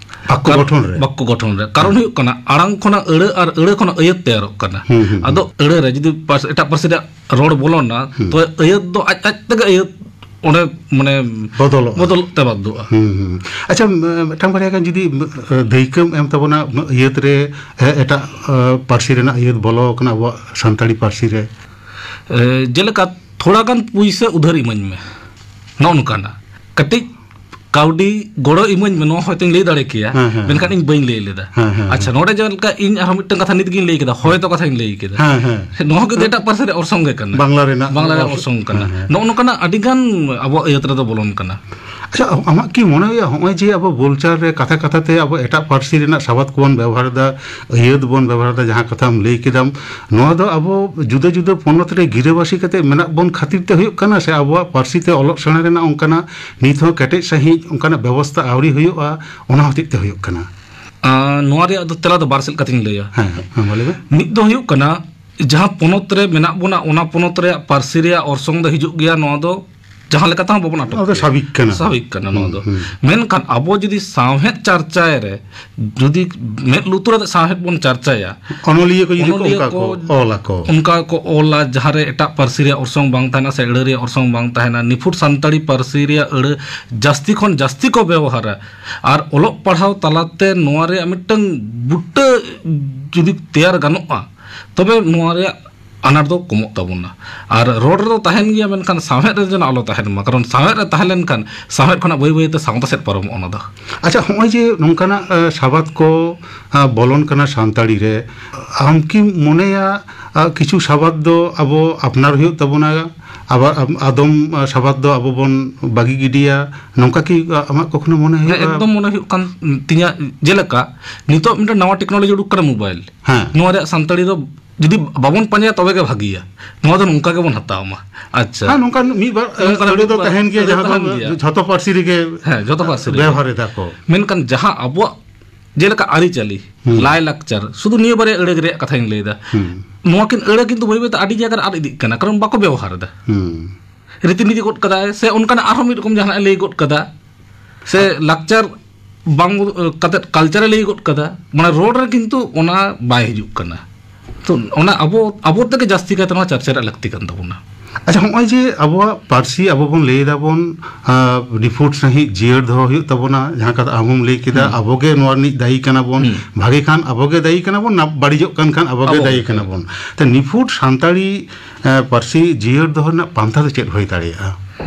ᱵᱟᱠᱠᱚ ᱠᱟᱨ-, ᱜᱚᱴᱷᱚᱱ ᱨᱮ? ᱵᱟᱠᱠᱚ ᱜᱚᱴᱷᱚᱱ ᱨᱮ᱾ ᱠᱟᱨᱚᱱ ᱦᱩᱭᱩᱜ ᱠᱟᱱᱟ, ᱟᱲᱟᱝ ᱠᱷᱚᱱᱟᱜ ᱟᱹᱲᱟᱹ ᱟᱨ ᱟᱹᱲᱟᱹ ᱠᱷᱚᱱᱟᱜ ᱟᱹᱭᱟᱹᱛ ᱛᱮᱭᱟᱨᱚᱜ ᱠᱟᱱᱟ᱾ ᱦᱩᱸ, ᱦᱩᱸ, ᱟᱫᱚ ᱦᱩᱸ᱾ ᱟᱹᱲᱟᱹ ᱨᱮ ᱡᱩᱫᱤ ᱯᱟᱹᱨᱥ-, ᱮᱴᱟᱜ ᱯᱟᱹᱨᱥᱤ ᱨᱮᱭᱟᱜ ᱨᱚᱲ ᱵᱚᱞᱚᱱᱟ, ᱦᱩᱸ᱾ ᱛᱚ ᱟᱹᱭᱟᱹᱛ ᱫᱚ ᱟᱡ ᱟᱡ ᱛᱮᱜᱮ ᱟᱹᱭᱟᱹᱛ ᱚᱸᱰᱮ, ᱢᱟᱱᱮ, ᱵᱚᱫᱚᱞᱚᱜᱼᱟ᱾ ᱵᱚᱫᱚᱞᱚᱜ ᱛᱮ ᱵᱟᱫᱽᱫᱷᱚᱜᱼᱟ᱾ ᱦᱩᱸ, ᱦᱩᱸ᱾ ᱟᱪᱪᱷᱟ, ᱢ-, ᱢᱤᱫᱴᱟᱝ ᱵᱟᱨᱭᱟ ᱜᱟᱱ ᱡᱩᱫᱤ, ᱢ-, ᱫᱟᱹᱭᱠᱟᱹᱢ ᱮᱢ ᱛᱟᱵᱚᱱᱟ, ᱢ-, ᱟᱹᱭᱟᱹᱛ ᱨᱮ, ᱮ-, ᱮᱴᱟᱜ, ᱮ, ᱯᱟᱹᱨᱥᱤ ᱨᱮᱱᱟᱜ ᱟᱹᱭᱟᱹᱛ ᱵᱚᱞᱚ ᱟᱠᱟᱱᱟ ᱟᱵᱚᱣᱟᱜ ᱥᱟᱱᱛᱟᱲᱤ ᱯᱟᱹᱨᱥᱤ ᱨᱮ᱾ ᱮ, ᱡᱮᱞᱮᱠᱟ, "ᱛᱷᱚᱲᱟ ᱜᱟᱱ ᱯᱩᱭᱥᱟᱹ ᱩᱫᱷᱟᱹᱨ ᱤᱢᱟᱹᱧ ᱢᱮ", ᱱᱚᱜᱼᱚ ᱱᱚᱝᱠᱟᱱᱟᱜ᱾ ᱠᱟᱹᱴᱤᱡ ᱠᱟᱹᱣᱰᱤ ᱜᱚᱲᱚ ᱤᱢᱟᱹᱧ ᱢᱮ, ᱱᱚᱣᱟ ᱦᱚᱭᱛᱳᱧ ᱞᱟᱹᱭ ᱫᱟᱲᱮ ᱠᱮᱭᱟ, ᱦᱮᱸ, ᱦᱮᱸ, ᱢᱮᱱᱠᱷᱟᱱ ᱦᱮᱸ᱾ ᱤᱧ ᱵᱟᱹᱧ ᱞᱟᱹᱭ ᱞᱮᱫᱟ᱾ ᱦᱮᱸ, ᱦᱮᱸ, ᱟᱪᱪᱷᱟ, ᱦᱮᱸ᱾ ᱱᱚᱰᱮ ᱡᱮᱞᱮᱠᱟ ᱤᱧ ᱟᱨᱦᱚᱸ ᱢᱤᱫᱴᱟᱝ ᱠᱟᱛᱷᱟ ᱱᱤᱛ ᱜᱤᱧ ᱞᱟᱹᱭ ᱠᱮᱫᱟ, ᱦᱚᱭᱛᱚ ᱠᱟᱛᱷᱟᱧ ᱞᱟᱹᱭ ᱠᱮᱫᱟ᱾ ᱦᱮᱸ, ᱦᱮᱸ᱾ ᱱᱚᱣᱟ ᱠᱤᱱᱛᱩ ᱮᱴᱟᱜ ᱯᱟᱹᱨᱥᱤ ᱨᱮ ᱚᱨᱥᱚᱝ ᱜᱮ ᱠᱟᱱᱟ᱾ ᱵᱟᱝᱞᱟ ᱨᱮᱱᱟᱜ ᱵᱟᱝᱞᱟ ᱨᱮᱱᱟᱜ ᱚᱨᱥᱚᱝ᱾ ᱚᱨᱥᱚᱝ ᱠᱟᱱᱟ᱾ ᱦᱮᱸ, ᱦᱮᱸ᱾ ᱱᱚᱜᱼᱚ ᱱᱚᱝᱠᱟᱱᱟᱜ ᱟᱹᱰᱤ ᱜᱟᱱ ᱟᱵᱚᱣᱟᱜ ᱟᱹᱭᱟᱹᱛ ᱨᱮᱫᱚ ᱵᱚᱞᱚᱱ ᱠᱟᱱᱟ᱾ ᱟᱪᱪᱷᱟ, ᱟᱢᱟᱜ ᱠᱤ ᱢᱚᱱᱮ ᱦᱩᱭᱩᱜᱼᱟ, ᱦᱚᱸᱜᱼᱚᱭ ᱡᱮ ᱟᱵᱚ ᱵᱳᱞᱪᱟᱞ ᱨᱮ ᱠᱟᱛᱷᱟ ᱠᱟᱛᱷᱟ ᱛᱮ ᱟᱵᱚ ᱮᱴᱟᱜ ᱯᱟᱹᱨᱥᱤ ᱨᱮᱱᱟᱜ ᱥᱟᱵᱟᱫ ᱠᱚᱵᱚᱱ ᱵᱮᱵᱚᱦᱟᱨ ᱮᱫᱟ, ᱟᱹᱭᱟᱹᱛ ᱵᱚᱱ ᱵᱮᱵᱚᱦᱟᱨ ᱮᱫᱟ, ᱡᱟᱦᱟᱸ ᱠᱟᱛᱷᱟᱢ ᱞᱟᱹᱭ ᱠᱮᱫᱟᱢ, ᱱᱚᱣᱟ ᱫᱚ ᱟᱵᱚ ᱡᱩᱫᱟᱹ ᱡᱩᱫᱟᱹ ᱯᱚᱱᱚᱛ ᱨᱮ ᱜᱤᱨᱟᱹᱵᱟᱹᱥᱤ ᱠᱟᱛᱮ ᱢᱮᱱᱟᱜ ᱵᱚᱱ ᱠᱷᱟᱹᱛᱤᱨ ᱛᱮ ᱦᱩᱭᱩᱜ ᱠᱟᱱᱟ, ᱥᱮ ᱟᱵᱚᱣᱟᱜ ᱯᱟᱹᱨᱥᱤ ᱛᱮ ᱚᱞᱚᱜ ᱥᱮᱬᱟ ᱨᱮᱱᱟᱜ ᱚᱱᱠᱟᱱᱟᱜ ᱱᱤᱛ ᱦᱚᱸ ᱠᱮᱴᱮᱡ ᱥᱟᱺᱦᱤᱡ ᱚᱱᱠᱟᱱᱟᱜ ᱵᱮᱵᱚᱥᱛᱷᱟ ᱟᱹᱣᱨᱤ ᱦᱩᱭᱩᱜᱼᱟ, ᱚᱱᱟ ᱦᱚᱛᱮᱡ ᱛᱮ ᱦᱩᱭᱩᱜ ᱠᱟᱱᱟ? ᱟᱸ, ᱱᱚᱣᱟ ᱨᱮᱭᱟᱜ ᱫᱚ ᱛᱮᱞᱟ ᱫᱚ ᱵᱟᱨ ᱥᱮᱫ ᱠᱟᱛᱮᱧ ᱞᱟᱹᱭᱟ᱾ ᱦᱮᱸ, ᱦᱮᱸ, ᱢᱟ ᱞᱟᱹᱭ ᱢᱮ᱾ ᱢᱤᱫ ᱫᱚ ᱦᱩᱭᱩᱜ ᱠᱟᱱᱟ, ᱡᱟᱦᱟᱸ ᱯᱚᱱᱚᱛ ᱨᱮ ᱢᱮᱱᱟᱜ ᱵᱚᱱᱟ, ᱚᱱᱟ ᱯᱚᱱᱚᱛ ᱨᱮᱭᱟᱜ ᱯᱟᱹᱨᱥᱤ ᱨᱮᱭᱟᱜ ᱚᱨᱥᱚᱝ ᱫᱚ ᱦᱤᱡᱩᱜ ᱜᱮᱭᱟ, ᱱᱚᱣᱟ ᱫᱚ ᱡᱟᱦᱟᱸ ᱞᱮᱠᱟ ᱛᱮᱦᱚᱸ ᱵᱟᱵᱚᱱ ᱟᱴᱚᱠ ᱱᱚᱣᱟ ᱫᱚ ᱠᱮᱭᱟ᱾ ᱥᱟᱵᱷᱟᱵᱤᱠ ᱠᱟᱱᱟ᱾ ᱥᱟᱵᱷᱟᱵᱤᱠ ᱠᱟᱱᱟ ᱱᱚᱣᱟ ᱫᱚ᱾ ᱦᱩᱸ, ᱦᱩᱸ᱾ ᱢᱮᱱᱠᱷᱟᱱ ᱟᱵᱚ ᱡᱩᱫᱤ ᱥᱟᱶᱦᱮᱫ ᱪᱟᱨᱪᱟᱭ ᱨᱮ, ᱡᱩᱫᱤ ᱢᱮᱫ ᱞᱩᱛᱩᱨ ᱟᱛᱮ ᱥᱟᱶᱦᱮᱫ ᱵᱚᱱ ᱪᱟᱨᱪᱟᱭᱟ, ᱚᱱᱚᱞᱤᱭᱟᱹ ᱠᱚ ᱡᱩᱫᱤ ᱠᱚ ᱚᱱᱚᱞᱤᱭᱟᱹ ᱚᱱᱠᱟ ᱠᱚ ᱠᱚ ᱚᱞ ᱟᱠᱚ᱾ ᱚᱱᱠᱟ ᱠᱚ ᱚᱞᱟ, ᱡᱟᱦᱟᱸ ᱨᱮ ᱮᱴᱟᱜ ᱯᱟᱹᱨᱥᱤ ᱨᱮᱭᱟᱜ ᱚᱨᱥᱚᱝ ᱵᱟᱝ ᱛᱟᱦᱮᱱᱟ ᱥᱮ ᱟᱹᱲᱟᱹ ᱨᱮᱭᱟᱜ ᱚᱨᱥᱚᱝ ᱵᱟᱝ ᱛᱟᱦᱮᱱᱟ, ᱱᱤᱯᱷᱩᱴ ᱥᱟᱱᱛᱟᱲᱤ ᱯᱟᱹᱨᱥᱤ ᱨᱮᱭᱟᱜ ᱟᱹᱲᱟᱹ ᱡᱟᱹᱥᱛᱤ ᱠᱷᱚᱱ ᱡᱟᱹᱥᱛᱤ ᱠᱚ ᱵᱮᱣᱦᱟᱨᱟ᱾ ᱟᱨ ᱚᱞᱚᱜ ᱯᱟᱲᱦᱟᱣ ᱛᱟᱞᱟᱛᱮ ᱱᱚᱣᱟ ᱨᱮᱭᱟᱜ ᱢᱤᱫᱴᱟᱝ ᱵᱩᱴᱟᱹ ᱡᱩᱫᱤ ᱛᱮᱭᱟᱨ ᱜᱟᱱᱚᱜᱼᱟ, ᱛᱚᱵᱮ ᱱᱚᱣᱟ ᱨᱮᱭᱟᱜ ᱟᱱᱟᱴ ᱫᱚ ᱠᱚᱢᱚᱜ ᱛᱟᱵᱚᱱᱟ᱾ ᱟᱨ ᱨᱚᱲ ᱨᱮᱫᱚ ᱛᱟᱦᱮᱱ ᱜᱮᱭᱟ, ᱢᱮᱱᱠᱷᱟᱱ ᱥᱟᱶᱦᱮᱫ ᱨᱮ ᱡᱮᱱᱚ ᱟᱞᱚ ᱛᱟᱦᱮᱱ ᱢᱟ, ᱠᱟᱨᱚᱱ ᱥᱟᱶᱦᱮᱫ ᱨᱮ ᱛᱟᱦᱮᱸ ᱞᱮᱱᱠᱷᱟᱱ ᱥᱟᱶᱦᱮᱫ ᱠᱷᱚᱱᱟᱜ ᱵᱟᱹᱭ ᱵᱟᱹᱭᱛᱮ ᱥᱟᱶᱛᱟ ᱥᱮᱫ ᱯᱟᱨᱚᱢᱚᱜᱼᱟ ᱚᱱᱟ ᱫᱚ᱾ ᱟᱪᱪᱷᱟ, ᱦᱚᱸᱜᱼᱚᱭ ᱡᱮ ᱱᱚᱝᱠᱟᱱᱟᱜ, ᱮ, ᱥᱟᱵᱟᱫ ᱠᱚ, ᱮ, ᱵᱚᱞᱚᱱ ᱠᱟᱱᱟ ᱥᱟᱱᱛᱟᱲᱤ ᱨᱮ, ᱟᱢ ᱠᱤᱢ ᱢᱚᱱᱮᱭᱟ, ᱮ, ᱠᱤᱪᱷᱩ ᱥᱟᱵᱟᱫ ᱫᱚ ᱟᱵᱚ ᱟᱯᱱᱟᱨ ᱦᱩᱭᱩᱜ ᱛᱟᱵᱚᱱᱟ, ᱟᱵᱟᱨ ᱟᱢ-, ᱟᱫᱚᱢ, ᱮ, ᱥᱟᱵᱟᱫ ᱫᱚ ᱟᱵᱚ ᱵᱚᱱ ᱵᱟᱹᱜᱤ ᱜᱤᱰᱤᱭᱟ, ᱱᱚᱝᱠᱟ ᱠᱤ, ᱮ, ᱟᱢᱟᱜ ᱠᱚᱠᱷᱱᱚ ᱢᱚᱱᱮ ᱦᱮᱸ, ᱦᱩᱭᱩᱜᱼᱟ? ᱮᱠᱫᱚᱢ ᱢᱚᱱᱮ ᱦᱩᱭᱩᱜ ᱠᱟᱱ ᱛᱤᱧᱟᱹ᱾ ᱡᱮᱞᱮᱠᱟ, ᱱᱤᱛᱚᱜ ᱢᱤᱫᱴᱮᱱ ᱱᱟᱣᱟ ᱴᱮᱠᱱᱳᱞᱚᱡᱤ ᱩᱰᱩᱠ ᱠᱟᱱᱟ, ᱢᱳᱵᱟᱭᱤᱞ᱾ ᱦᱮᱸ᱾ ᱱᱚᱣᱟ ᱨᱮᱭᱟᱜ ᱥᱟᱱᱛᱟᱲᱤ ᱫᱚ ᱡᱩᱫᱤ ᱵᱟᱵᱚᱱ ᱯᱟᱸᱡᱟᱭᱟ, ᱛᱚᱵᱮ ᱜᱮ ᱵᱷᱟᱹᱜᱤᱭᱟ᱾ ᱱᱚᱣᱟ ᱫᱚ ᱱᱚᱝᱠᱟ ᱜᱮᱵᱚᱱ ᱦᱟᱛᱟᱣ ᱢᱟ᱾ ᱟᱪᱪᱷᱟ᱾ ᱦᱮᱸ, ᱱᱚᱝᱠᱟᱱ ᱢᱤᱫ ᱵᱟᱨ, ᱱᱚᱝᱠᱟᱱ ᱟᱹᱲᱟᱹ ᱫᱚ ᱢᱤᱫ ᱵᱟᱨ ᱛᱟᱦᱮᱱ ᱜᱮᱭᱟ, ᱟᱹᱲᱟᱹ ᱡᱟᱦᱟᱸ ᱫᱚ ᱛᱟᱦᱮᱱ ᱜᱮᱭᱟ᱾ ᱡᱷᱚᱛᱚ ᱯᱟᱹᱨᱥᱤ ᱨᱮᱜᱮ ᱦᱮᱸ, ᱡᱷᱚᱛᱚ ᱯᱟᱹᱨᱥᱤ ᱨᱮᱜᱮ᱾ ᱵᱮᱣᱦᱟᱨ ᱮᱫᱟ ᱠᱚ᱾ ᱢᱮᱱᱠᱷᱟᱱ ᱡᱟᱦᱟᱸ ᱟᱵᱚᱣᱟᱜ, ᱡᱮᱞᱮᱠᱟ ᱟᱹᱨᱤᱪᱟᱹᱞᱤ, ᱦᱩᱸ᱾ ᱞᱟᱭᱼᱞᱟᱠᱪᱟᱨ, ᱥᱩᱫᱷᱩ ᱱᱤᱭᱟᱹ ᱵᱟᱨᱭᱟ ᱟᱹᱲᱟᱹ ᱨᱮᱭᱟᱜ ᱠᱟᱛᱷᱟᱧ ᱞᱟᱹᱭᱫᱟ᱾ ᱦᱩᱸ᱾ ᱱᱚᱣᱟ ᱠᱤᱱ ᱟᱹᱲᱟᱹ ᱠᱤᱱᱛᱩ ᱵᱟᱹᱭ ᱵᱟᱹᱭᱛᱮ ᱟᱹᱰᱤ ᱡᱟᱭᱜᱟ ᱨᱮ ᱟᱫ ᱤᱫᱤᱜ ᱠᱟᱱᱟ, ᱠᱟᱨᱚᱱ ᱵᱟᱠᱚ ᱵᱮᱣᱦᱟᱨ ᱮᱫᱟ᱾ ᱦᱩᱸ᱾ ᱨᱤᱛᱤᱱᱤᱛᱤ ᱜᱚᱫ ᱠᱟᱫᱟᱭ, ᱥᱮ ᱚᱱᱠᱟᱱᱟᱜ ᱟᱨᱦᱚᱸ ᱢᱤᱫ ᱨᱚᱠᱚᱢ ᱡᱟᱦᱟᱱᱟᱜ ᱮ ᱞᱟᱹᱭ ᱜᱚᱫ ᱠᱟᱫᱟ, ᱥᱮ ᱞᱟᱠᱪᱟᱨ ᱵᱟᱝ, ᱠᱟᱛᱮᱫ ᱠᱟᱞᱪᱟᱨ ᱮ ᱞᱟᱹᱭ ᱜᱚᱫ ᱠᱟᱫᱟ, ᱢᱟᱱᱮ ᱨᱚᱲ ᱨᱮ ᱠᱤᱱᱛᱩ ᱚᱱᱟ ᱵᱟᱭ ᱦᱤᱡᱩᱜ ᱠᱟᱱᱟ᱾ ᱛᱚ ᱚᱱᱟ ᱟᱵᱚ, ᱟᱵᱚ ᱛᱮᱜᱮ ᱡᱟᱹᱥᱛᱤ ᱠᱟᱭᱛᱮ ᱱᱚᱣᱟ ᱪᱟᱨᱪᱟ ᱨᱮᱭᱟᱜ ᱞᱟᱹᱠᱛᱤ ᱠᱟᱱ ᱛᱟᱵᱚᱱᱟ᱾ ᱟᱪᱪᱷᱟ, ᱦᱚᱸᱜᱼᱚᱭ ᱡᱮ ᱟᱵᱚᱣᱟᱜ ᱯᱟᱹᱨᱥᱤ ᱟᱵᱚ ᱵᱚᱱ ᱞᱟᱹᱭ ᱫᱟᱵᱚᱱ, ᱟᱸ, ᱱᱤᱯᱷᱩᱴ ᱥᱟᱺᱦᱤᱡ ᱡᱤᱭᱟᱹᱲ ᱫᱚᱦᱚ ᱦᱩᱭᱩᱜ ᱛᱟᱵᱚᱱᱟ, ᱡᱟᱦᱟᱸ ᱠᱟᱛᱷᱟ ᱟᱢ ᱦᱚᱢ ᱞᱟᱹᱭ ᱠᱮᱫᱟ, ᱦᱩᱸ᱾ ᱟᱵᱚ ᱜᱮ ᱱᱚᱣᱟ ᱨᱤᱱᱤᱡ ᱫᱟᱭᱤ ᱠᱟᱱᱟ ᱵᱚᱱ, ᱦᱩᱸ᱾ ᱵᱷᱟᱜᱮ ᱠᱷᱟᱱ ᱟᱵᱚ ᱜᱮ ᱫᱟᱭᱤ ᱠᱟᱱᱟ ᱵᱚᱱ, ᱱᱟ-, ᱵᱟᱹᱲᱤᱡᱚᱜ ᱠᱟᱱ ᱠᱷᱟᱱ ᱟᱵᱚ ᱜᱮ ᱟᱵᱚ ᱫᱟᱭᱤ ᱜᱮ᱾ ᱠᱟᱱᱟ ᱵᱚᱱ᱾ ᱛᱚ ᱱᱤᱯᱷᱩᱴ ᱥᱟᱱᱛᱟᱲᱤ, ᱮᱸ, ᱯᱟᱹᱨᱥᱤ ᱡᱤᱭᱟᱹᱲ ᱫᱚᱦᱚ ᱨᱮᱱᱟᱜ ᱯᱟᱱᱛᱷᱟ ᱫᱚ ᱪᱮᱫ ᱦᱩᱭ ᱫᱟᱲᱮᱭᱟᱜᱼᱟ?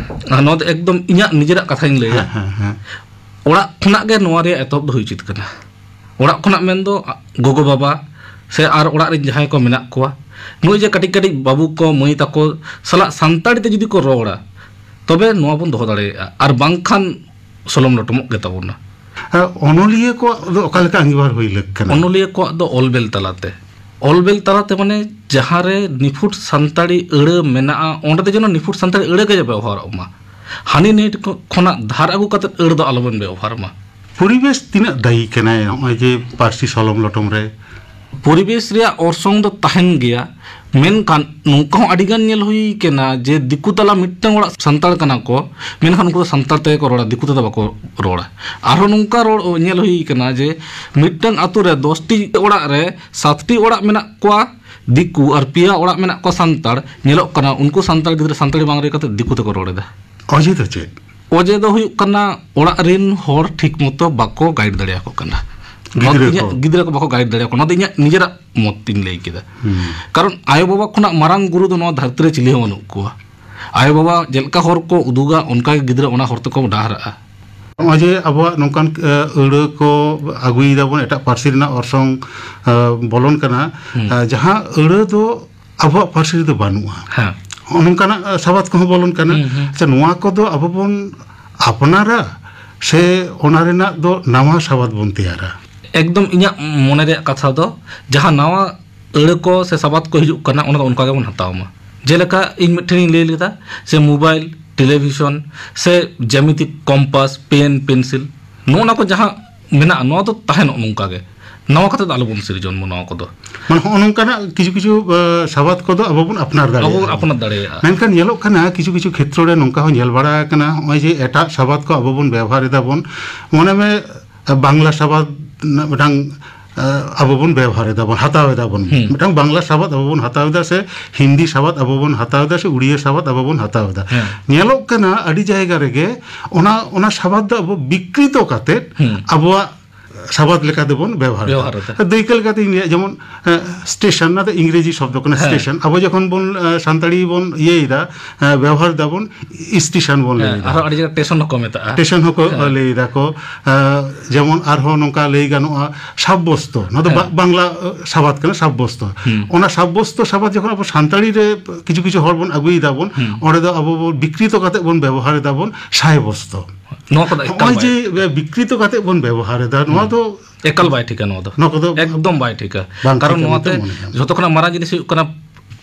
ᱟᱨ ᱱᱚᱣᱟ ᱫᱚ ᱮᱠᱫᱚᱢ ᱤᱧᱟᱹᱜ ᱱᱤᱡᱮᱨᱟᱜ ᱠᱟᱛᱷᱟᱧ ᱞᱟᱹᱭᱟ᱾ ᱦᱮᱸ, ᱦᱮᱸ, ᱦᱮᱸ᱾ ᱚᱲᱟᱜ ᱠᱷᱚᱱᱟᱜ ᱜᱮ ᱱᱚᱣᱟ ᱨᱮᱭᱟᱜ ᱮᱛᱚᱦᱚᱵ ᱫᱚ ᱦᱩᱭ ᱩᱪᱤᱛ ᱠᱟᱱᱟ᱾ ᱚᱲᱟᱜ ᱠᱷᱚᱱᱟᱜ ᱢᱮᱱᱫᱚ ᱜᱚᱜᱚ ᱵᱟᱵᱟ ᱥᱮ ᱟᱨ ᱚᱲᱟᱜ ᱨᱮᱱ ᱡᱟᱦᱟᱸᱭ ᱠᱚ ᱢᱮᱱᱟᱜ ᱠᱚᱣᱟ, ᱱᱚᱜᱼᱚᱭ ᱡᱮ ᱠᱟᱹᱴᱤᱡ ᱠᱟᱹᱴᱤᱡ ᱵᱟᱹᱵᱩ ᱠᱚ ᱢᱟᱹᱭ ᱛᱟᱠᱚ ᱥᱟᱞᱟᱜ ᱥᱟᱱᱛᱟᱲᱤ ᱛᱮ ᱡᱩᱫᱤ ᱠᱚ ᱨᱚᱲᱟ, ᱛᱚᱵᱮ ᱱᱚᱣᱟ ᱵᱚᱱ ᱫᱚᱦᱚ ᱫᱟᱲᱮᱭᱟᱜᱼᱟ, ᱟᱨ ᱵᱟᱝᱠᱷᱟᱱ ᱥᱚᱞᱚᱢ ᱞᱚᱴᱚᱢᱚᱜ ᱜᱮ ᱛᱟᱵᱚᱱᱟ᱾ ᱟᱨ ᱚᱱᱚᱞᱤᱭᱟᱹ ᱠᱚᱣᱟᱜ ᱫᱚ ᱚᱠᱟ ᱞᱮᱠᱟ ᱟᱸᱜᱤᱵᱷᱟᱨ ᱦᱩᱭ ᱞᱟᱹᱠ ᱠᱟᱱᱟ? ᱚᱱᱚᱞᱤᱭᱟᱹ ᱠᱚᱣᱟᱜ ᱫᱚ ᱚᱞ ᱵᱮᱞ ᱛᱟᱞᱟᱛᱮ, ᱚᱞ ᱵᱮᱞ ᱛᱟᱞᱟᱛᱮ ᱢᱟᱱᱮ ᱡᱟᱦᱟᱸ ᱨᱮ ᱱᱤᱯᱷᱩᱴ ᱥᱟᱱᱛᱟᱲᱤ ᱟᱹᱲᱟᱹ ᱢᱮᱱᱟᱜᱼᱟ, ᱚᱸᱰᱮ ᱫᱚ ᱡᱮᱱᱚ ᱱᱤᱯᱷᱩᱴ ᱥᱟᱱᱛᱟᱲᱤ ᱟᱹᱲᱟᱹ ᱜᱮ ᱵᱮᱵᱚᱦᱟᱨᱚᱜ ᱢᱟ᱾ ᱦᱟᱹᱱᱤ ᱱᱟᱹᱭ ᱴᱷᱮᱱ ᱠᱷᱚᱱᱟᱜ ᱫᱷᱟᱨ ᱟᱹᱜᱩ ᱠᱟᱛᱮ ᱟᱹᱲᱟᱹ ᱫᱚ ᱟᱞᱚᱵᱚᱱ ᱵᱮᱵᱚᱦᱟᱨ ᱢᱟ᱾ ᱯᱚᱨᱤᱵᱮᱥ ᱛᱤᱱᱟᱹᱜ ᱫᱟᱭᱤ ᱠᱟᱱᱟᱭ ᱱᱚᱜᱼᱚᱭ ᱡᱮ ᱯᱟᱹᱨᱥᱤ ᱥᱚᱞᱚᱢ ᱞᱚᱴᱚᱢ ᱨᱮ? ᱯᱚᱨᱤᱵᱮᱥ ᱨᱮᱭᱟᱜ ᱚᱨᱥᱚᱝ ᱫᱚ ᱛᱟᱦᱮᱱ ᱜᱮᱭᱟ᱾ ᱢᱮᱱᱠᱷᱟᱱ ᱱᱚᱝᱠᱟ ᱦᱚᱸ ᱟᱹᱰᱤ ᱜᱟᱱ ᱧᱮᱞ ᱦᱩᱭ ᱠᱟᱱᱟ ᱡᱮ ᱫᱤᱠᱩ ᱛᱟᱞᱟ ᱢᱤᱫᱴᱟᱝ ᱚᱲᱟᱜ ᱥᱟᱱᱛᱟᱲ ᱠᱟᱱᱟ ᱠᱚ, ᱢᱮᱱᱠᱷᱟᱱ ᱩᱱᱠᱩ ᱫᱚ ᱥᱟᱱᱛᱟᱲ ᱛᱮᱜᱮ ᱠᱚ ᱨᱚᱲᱟ, ᱫᱤᱠᱩ ᱛᱮᱫᱚ ᱵᱟᱠᱚ ᱨᱚᱲᱟ᱾ ᱟᱨᱦᱚᱸ ᱱᱚᱝᱠᱟ ᱨᱚᱲ ᱧᱮᱞ ᱦᱩᱭ ᱠᱟᱱᱟ ᱡᱮ ᱢᱤᱫᱴᱟᱝ ᱟᱛᱳ ᱨᱮ ᱫᱚᱥᱴᱤ ᱚᱲᱟᱜ ᱨᱮ ᱥᱟᱛᱴᱤ ᱚᱲᱟᱜ ᱢᱮᱱᱟᱜ ᱠᱚᱣᱟ ᱫᱤᱠᱩ ᱟᱨ ᱯᱮᱭᱟ ᱚᱲᱟᱜ ᱢᱮᱱᱟᱜ ᱠᱚᱣᱟ ᱥᱟᱱᱛᱟᱲ, ᱧᱮᱞᱚᱜ ᱠᱟᱱᱟ ᱩᱱᱠᱩ ᱥᱟᱱᱛᱟᱲ ᱜᱤᱫᱽᱨᱟᱹ ᱥᱟᱱᱛᱟᱲᱤ ᱵᱟᱝ ᱞᱟᱹᱭ ᱠᱟᱛᱮ ᱫᱤᱠᱩ ᱛᱮᱠᱚ ᱨᱚᱲ ᱮᱫᱟ᱾ ᱚᱡᱮ ᱫᱚ ᱪᱮᱫ? ᱚᱡᱮ ᱫᱚ ᱦᱩᱭᱩᱜ ᱠᱟᱱᱟ ᱚᱲᱟᱜ ᱨᱮᱱ ᱦᱚᱲ ᱴᱷᱤᱠ ᱢᱚᱛᱚ ᱵᱟᱠᱚ ᱜᱟᱭᱤᱰ ᱫᱟᱲᱮᱭᱟᱠᱚ ᱠᱟᱱᱟ᱾ ᱱᱚᱣᱟ ᱫᱚ ᱜᱤᱫᱽᱨᱟᱹ ᱤᱧᱟᱹᱜ ᱠᱚ᱾ ᱜᱤᱫᱽᱨᱟᱹ ᱠᱚ ᱵᱟᱠᱚ ᱜᱟᱭᱤᱰ ᱫᱟᱲᱮᱭᱟᱠᱚ ᱠᱟᱱᱟ᱾ ᱱᱚᱣᱟ ᱫᱚ ᱤᱧᱟᱹᱜ ᱱᱤᱡᱮᱨᱟᱜ ᱢᱚᱛ ᱤᱧ ᱞᱟᱹᱭ ᱠᱮᱫᱟ᱾ ᱦᱩᱸ᱾ ᱠᱟᱨᱚᱱ ᱟᱭᱳᱼᱵᱟᱵᱟ ᱠᱷᱚᱱᱟᱜ ᱢᱟᱨᱟᱝ ᱜᱩᱨᱩ ᱫᱚ ᱱᱚᱣᱟ ᱫᱷᱟᱹᱨᱛᱤ ᱨᱮ ᱪᱤᱞᱤ ᱦᱚᱸ ᱵᱟᱹᱱᱩᱜ ᱠᱚᱣᱟ᱾ ᱟᱭᱳᱼᱵᱟᱵᱟ ᱪᱮᱫ ᱞᱮᱠᱟ ᱦᱚᱨ ᱠᱚ ᱩᱫᱩᱜᱟ, ᱚᱱᱠᱟ ᱜᱮ ᱜᱤᱫᱽᱨᱟᱹ ᱚᱱᱟ ᱦᱚᱨ ᱛᱮᱠᱚ ᱰᱟᱦᱟᱨᱟᱜᱼᱟ᱾ ᱱᱚᱜᱼᱚᱭ ᱡᱮ ᱟᱵᱚᱣᱟᱜ ᱱᱚᱝᱠᱟᱱ, ᱮ, ᱟᱹᱲᱟᱹ ᱠᱚ ᱟᱹᱜᱩᱭ ᱫᱟᱵᱚᱱ, ᱮᱴᱟᱜ ᱯᱟᱹᱨᱥᱤ ᱨᱮᱱᱟᱜ ᱚᱨᱥᱚᱝ, ᱮ, ᱵᱚᱞᱚᱱ ᱠᱟᱱᱟ, ᱦᱩᱸ᱾ ᱮ, ᱡᱟᱦᱟᱸ ᱟᱹᱲᱟᱹ ᱫᱚ ᱟᱵᱚᱣᱟᱜ ᱯᱟᱹᱨᱥᱤ ᱨᱮᱫᱚ ᱵᱟᱹᱱᱩᱜᱼᱟ᱾ ᱦᱮᱸ᱾ ᱱᱚᱜᱼᱚ ᱱᱚᱝᱠᱟᱱᱟᱜ, ᱮ, ᱥᱟᱵᱟᱫ ᱠᱚᱦᱚᱸ ᱵᱚᱞᱚᱱ ᱠᱟᱱᱟ᱾ ᱦᱩᱸ, ᱦᱩᱸ᱾ ᱟᱪᱪᱷᱟ, ᱱᱚᱣᱟ ᱠᱚᱫᱚ ᱟᱵᱚ ᱵᱚᱱ ᱟᱯᱱᱟᱨᱟ ᱥᱮ ᱚᱱᱟ ᱨᱮᱱᱟᱜ ᱫᱚ ᱱᱟᱣᱟ ᱥᱟᱵᱟᱫ ᱵᱚᱱ ᱛᱮᱭᱟᱨᱟ? ᱮᱠᱫᱚᱢ ᱤᱧᱟᱹᱜ ᱢᱚᱱᱮ ᱨᱮᱭᱟᱜ ᱠᱟᱛᱷᱟ ᱫᱚ, ᱡᱟᱦᱟᱸ ᱱᱟᱣᱟ ᱟᱹᱲᱟᱹ ᱠᱚ ᱥᱮ ᱥᱟᱵᱟᱫ ᱠᱚ ᱦᱤᱡᱩᱜ ᱠᱟᱱᱟ, ᱚᱱᱟ ᱫᱚ ᱚᱱᱠᱟ ᱜᱮᱵᱚᱱ ᱦᱟᱛᱟᱣ ᱢᱟ᱾ ᱡᱮᱞᱮᱠᱟ ᱤᱧ ᱢᱤᱫᱴᱷᱮᱱᱤᱧ ᱞᱟᱹᱭ ᱞᱮᱫᱟ ᱥᱮ ᱢᱳᱵᱟᱭᱤᱞ, ᱴᱮᱞᱤᱵᱷᱤᱥᱚᱱ ᱥᱮ ᱡᱮᱢᱤᱛᱤ ᱠᱚᱢᱯᱟᱥ, ᱯᱮᱱ, ᱯᱮᱱᱥᱤᱞ, ᱱᱚᱜᱼᱚ ᱱᱟ ᱠᱚ ᱡᱟᱦᱟᱸ ᱢᱮᱱᱟᱜᱼᱟ, ᱱᱚᱣᱟ ᱫᱚ ᱛᱟᱦᱮᱱᱚᱜ ᱱᱚᱝᱠᱟ ᱜᱮ᱾ ᱱᱟᱣᱟ ᱠᱟᱛᱮ ᱫᱚ ᱟᱞᱚᱵᱚᱱ ᱥᱤᱨᱡᱚᱱ ᱢᱟ ᱱᱚᱣᱟ ᱠᱚᱫᱚ᱾ ᱢᱟᱱᱮ ᱦᱚᱸᱜᱼᱚ ᱱᱚᱝᱠᱟᱱᱟᱜ ᱠᱤᱪᱷᱩ ᱠᱤᱪᱷᱩ, ᱮ, ᱥᱟᱵᱟᱫ ᱠᱚᱫᱚ ᱟᱵᱚ ᱵᱚᱱ ᱟᱯᱱᱟᱨ ᱟᱵᱚ ᱵᱚᱱ ᱫᱟᱲᱮᱭᱟᱜᱼᱟ᱾ ᱟᱯᱱᱟᱨ ᱫᱟᱲᱮᱭᱟᱜᱼᱟ᱾ ᱢᱮᱱᱠᱷᱟᱱ ᱧᱮᱞᱚᱜ ᱠᱟᱱᱟ ᱠᱤᱪᱷᱩ ᱠᱤᱪᱷᱩ ᱠᱷᱮᱛᱨᱚ ᱨᱮ ᱱᱚᱝᱠᱟ ᱦᱚᱸ ᱧᱮᱞ ᱵᱟᱲᱟ ᱟᱠᱟᱱᱟ, ᱱᱚᱜᱼᱚᱭ ᱡᱮ ᱮᱴᱟᱜ ᱥᱟᱵᱟᱫ ᱠᱚ ᱟᱵᱚ ᱵᱚᱱ ᱵᱮᱣᱦᱟᱨ ᱮᱫᱟ ᱵᱚᱱ, ᱢᱚᱱᱮ ᱢᱮ ᱵᱟᱝᱞᱟ ᱥᱟᱵᱟᱫ ᱨᱮᱱᱟᱜ ᱢᱤᱫᱴᱟᱝ, ᱮ, ᱟᱵᱚ ᱵᱚᱱ ᱵᱮᱣᱦᱟᱨ ᱮᱫᱟ ᱵᱚᱱ, ᱦᱟᱛᱟᱣ ᱮᱫᱟ ᱵᱚᱱ᱾ ᱦᱩᱸ᱾ ᱢᱤᱫᱴᱟᱝ ᱵᱟᱝᱞᱟ ᱥᱟᱵᱟᱫ ᱟᱵᱚ ᱵᱚᱱ ᱦᱟᱛᱟᱣ ᱮᱫᱟ ᱥᱮ ᱦᱤᱱᱫᱤ ᱥᱟᱵᱟᱫ ᱟᱵᱚ ᱵᱚᱱ ᱦᱟᱛᱟᱣ ᱮᱫᱟ ᱥᱮ ᱩᱲᱤᱭᱟ ᱥᱟᱵᱟᱫ ᱟᱵᱚ ᱵᱚᱱ ᱦᱟᱛᱟᱣ ᱮᱫᱟ᱾ ᱦᱮᱸ᱾ ᱧᱮᱞᱚᱜ ᱠᱟᱱᱟ ᱟᱹᱰᱤ ᱡᱟᱭᱜᱟ ᱨᱮᱜᱮ ᱚᱱᱟ, ᱚᱱᱟ ᱥᱟᱵᱟᱫ ᱫᱚ ᱟᱵᱚ ᱵᱤᱠᱨᱤᱛᱚ ᱠᱟᱛᱮᱫ ᱦᱩᱸ᱾ ᱟᱵᱚᱣᱟᱜ ᱥᱟᱵᱟᱫ ᱞᱮᱠᱟ ᱛᱮᱵᱚᱱ ᱵᱮᱣᱦᱟᱨ ᱮᱫᱟ᱾ ᱵᱮᱣᱦᱟᱨ ᱮᱫᱟ᱾ ᱫᱟᱹᱭᱠᱟᱹ ᱞᱮᱠᱟᱛᱮᱧ ᱞᱟᱹᱭᱟ, ᱡᱮᱢᱚᱱ, ᱮ, ᱥᱴᱮᱥᱚᱱ, ᱚᱱᱟ ᱫᱚ ᱤᱝᱨᱮᱡᱤ ᱥᱚᱵᱫᱚ ᱠᱟᱱᱟ, ᱦᱮᱸ᱾ ᱥᱴᱮᱥᱚᱱ᱾ ᱟᱵᱚ ᱡᱚᱠᱷᱚᱱ ᱵᱚᱱ, ᱮ, ᱥᱟᱱᱛᱟᱲᱤ ᱵᱚᱱ ᱤᱭᱟᱹᱭᱮᱫᱟ, ᱮ, ᱵᱮᱣᱦᱟᱨ ᱫᱟᱵᱚᱱ, ᱥᱴᱮᱥᱚᱱ ᱵᱚᱱ ᱦᱮᱸ, ᱞᱟᱹᱭᱮᱫᱟ᱾ ᱟᱨᱦᱚᱸ ᱟᱹᱰᱤ ᱡᱟᱭᱜᱟ ᱥᱴᱮᱥᱚᱱ ᱦᱚᱸᱠᱚ ᱢᱮᱛᱟᱜᱼᱟ᱾ ᱥᱴᱮᱥᱚᱱ ᱦᱚᱸᱠᱚ ᱦᱮᱸ᱾ ᱞᱟᱹᱭ ᱫᱟᱠᱚ᱾ ᱮ, ᱡᱮᱢᱚᱱ ᱟᱨᱦᱚᱸ ᱱᱚᱝᱠᱟ ᱞᱟᱹᱭ ᱜᱟᱱᱚᱜᱼᱟ, ᱥᱟᱵᱵᱚᱥᱛᱚ᱾ ᱱᱚᱣᱟ ᱫᱚ ᱵᱟ-, ᱦᱮᱸ᱾ ᱵᱟᱝᱞᱟ, ᱮ, ᱥᱟᱵᱟᱫ ᱠᱟᱱᱟ, ᱥᱟᱵᱵᱚᱥᱛᱚ᱾ ᱦᱩᱸ᱾ ᱚᱱᱟ ᱥᱟᱵᱵᱚᱥᱛᱚ ᱥᱟᱵᱟᱫ ᱡᱚᱠᱷᱚᱱ ᱟᱵᱚ ᱥᱟᱱᱛᱟᱲᱤ ᱨᱮ ᱠᱤᱪᱷᱩ ᱠᱤᱪᱷᱩ ᱦᱚᱲ ᱵᱚᱱ ᱟᱹᱜᱩᱭ ᱫᱟᱵᱚᱱ, ᱦᱩᱸ᱾ ᱚᱸᱰᱮ ᱫᱚ ᱟᱵᱚ ᱵᱚᱱ ᱵᱤᱠᱨᱤᱛᱚ ᱠᱟᱛᱮ ᱵᱚᱱ ᱵᱮᱵᱚᱦᱟᱨ ᱫᱟᱵᱚᱱ ᱥᱟᱭᱵᱚᱥᱛᱚ᱾ ᱱᱚᱣᱟ ᱠᱚᱫᱚ ᱮᱠᱟᱞ ᱱᱚᱜᱼᱚᱭ ᱵᱟᱭ ᱡᱮ ᱵᱤᱠᱨᱤᱛᱚ ᱠᱟᱛᱮ ᱵᱚᱱ ᱵᱮᱵᱚᱦᱟᱨ ᱮᱫᱟ, ᱱᱚᱣᱟ ᱦᱩᱸ᱾ ᱫᱚ ᱮᱠᱟᱞ ᱵᱟᱭ ᱴᱷᱤᱠᱟ ᱱᱚᱣᱟ ᱫᱚ᱾ ᱱᱚᱣᱟ ᱠᱚᱫᱚ ᱮᱠᱫᱚᱢ ᱵᱟᱭ ᱴᱷᱤᱠᱟ᱾ ᱵᱟᱝ ᱠᱟᱨᱚᱱ ᱴᱷᱤᱠᱟ ᱱᱚᱣᱟᱛᱮ ᱢᱮᱱᱛᱮ ᱢᱚᱱᱮ ᱦᱩᱭᱩᱜᱼᱟ᱾ ᱡᱷᱚᱛᱚ ᱠᱷᱚᱱᱟᱜ ᱢᱟᱨᱟᱝ ᱡᱤᱱᱤᱥ ᱦᱩᱭᱩᱜ ᱠᱟᱱᱟ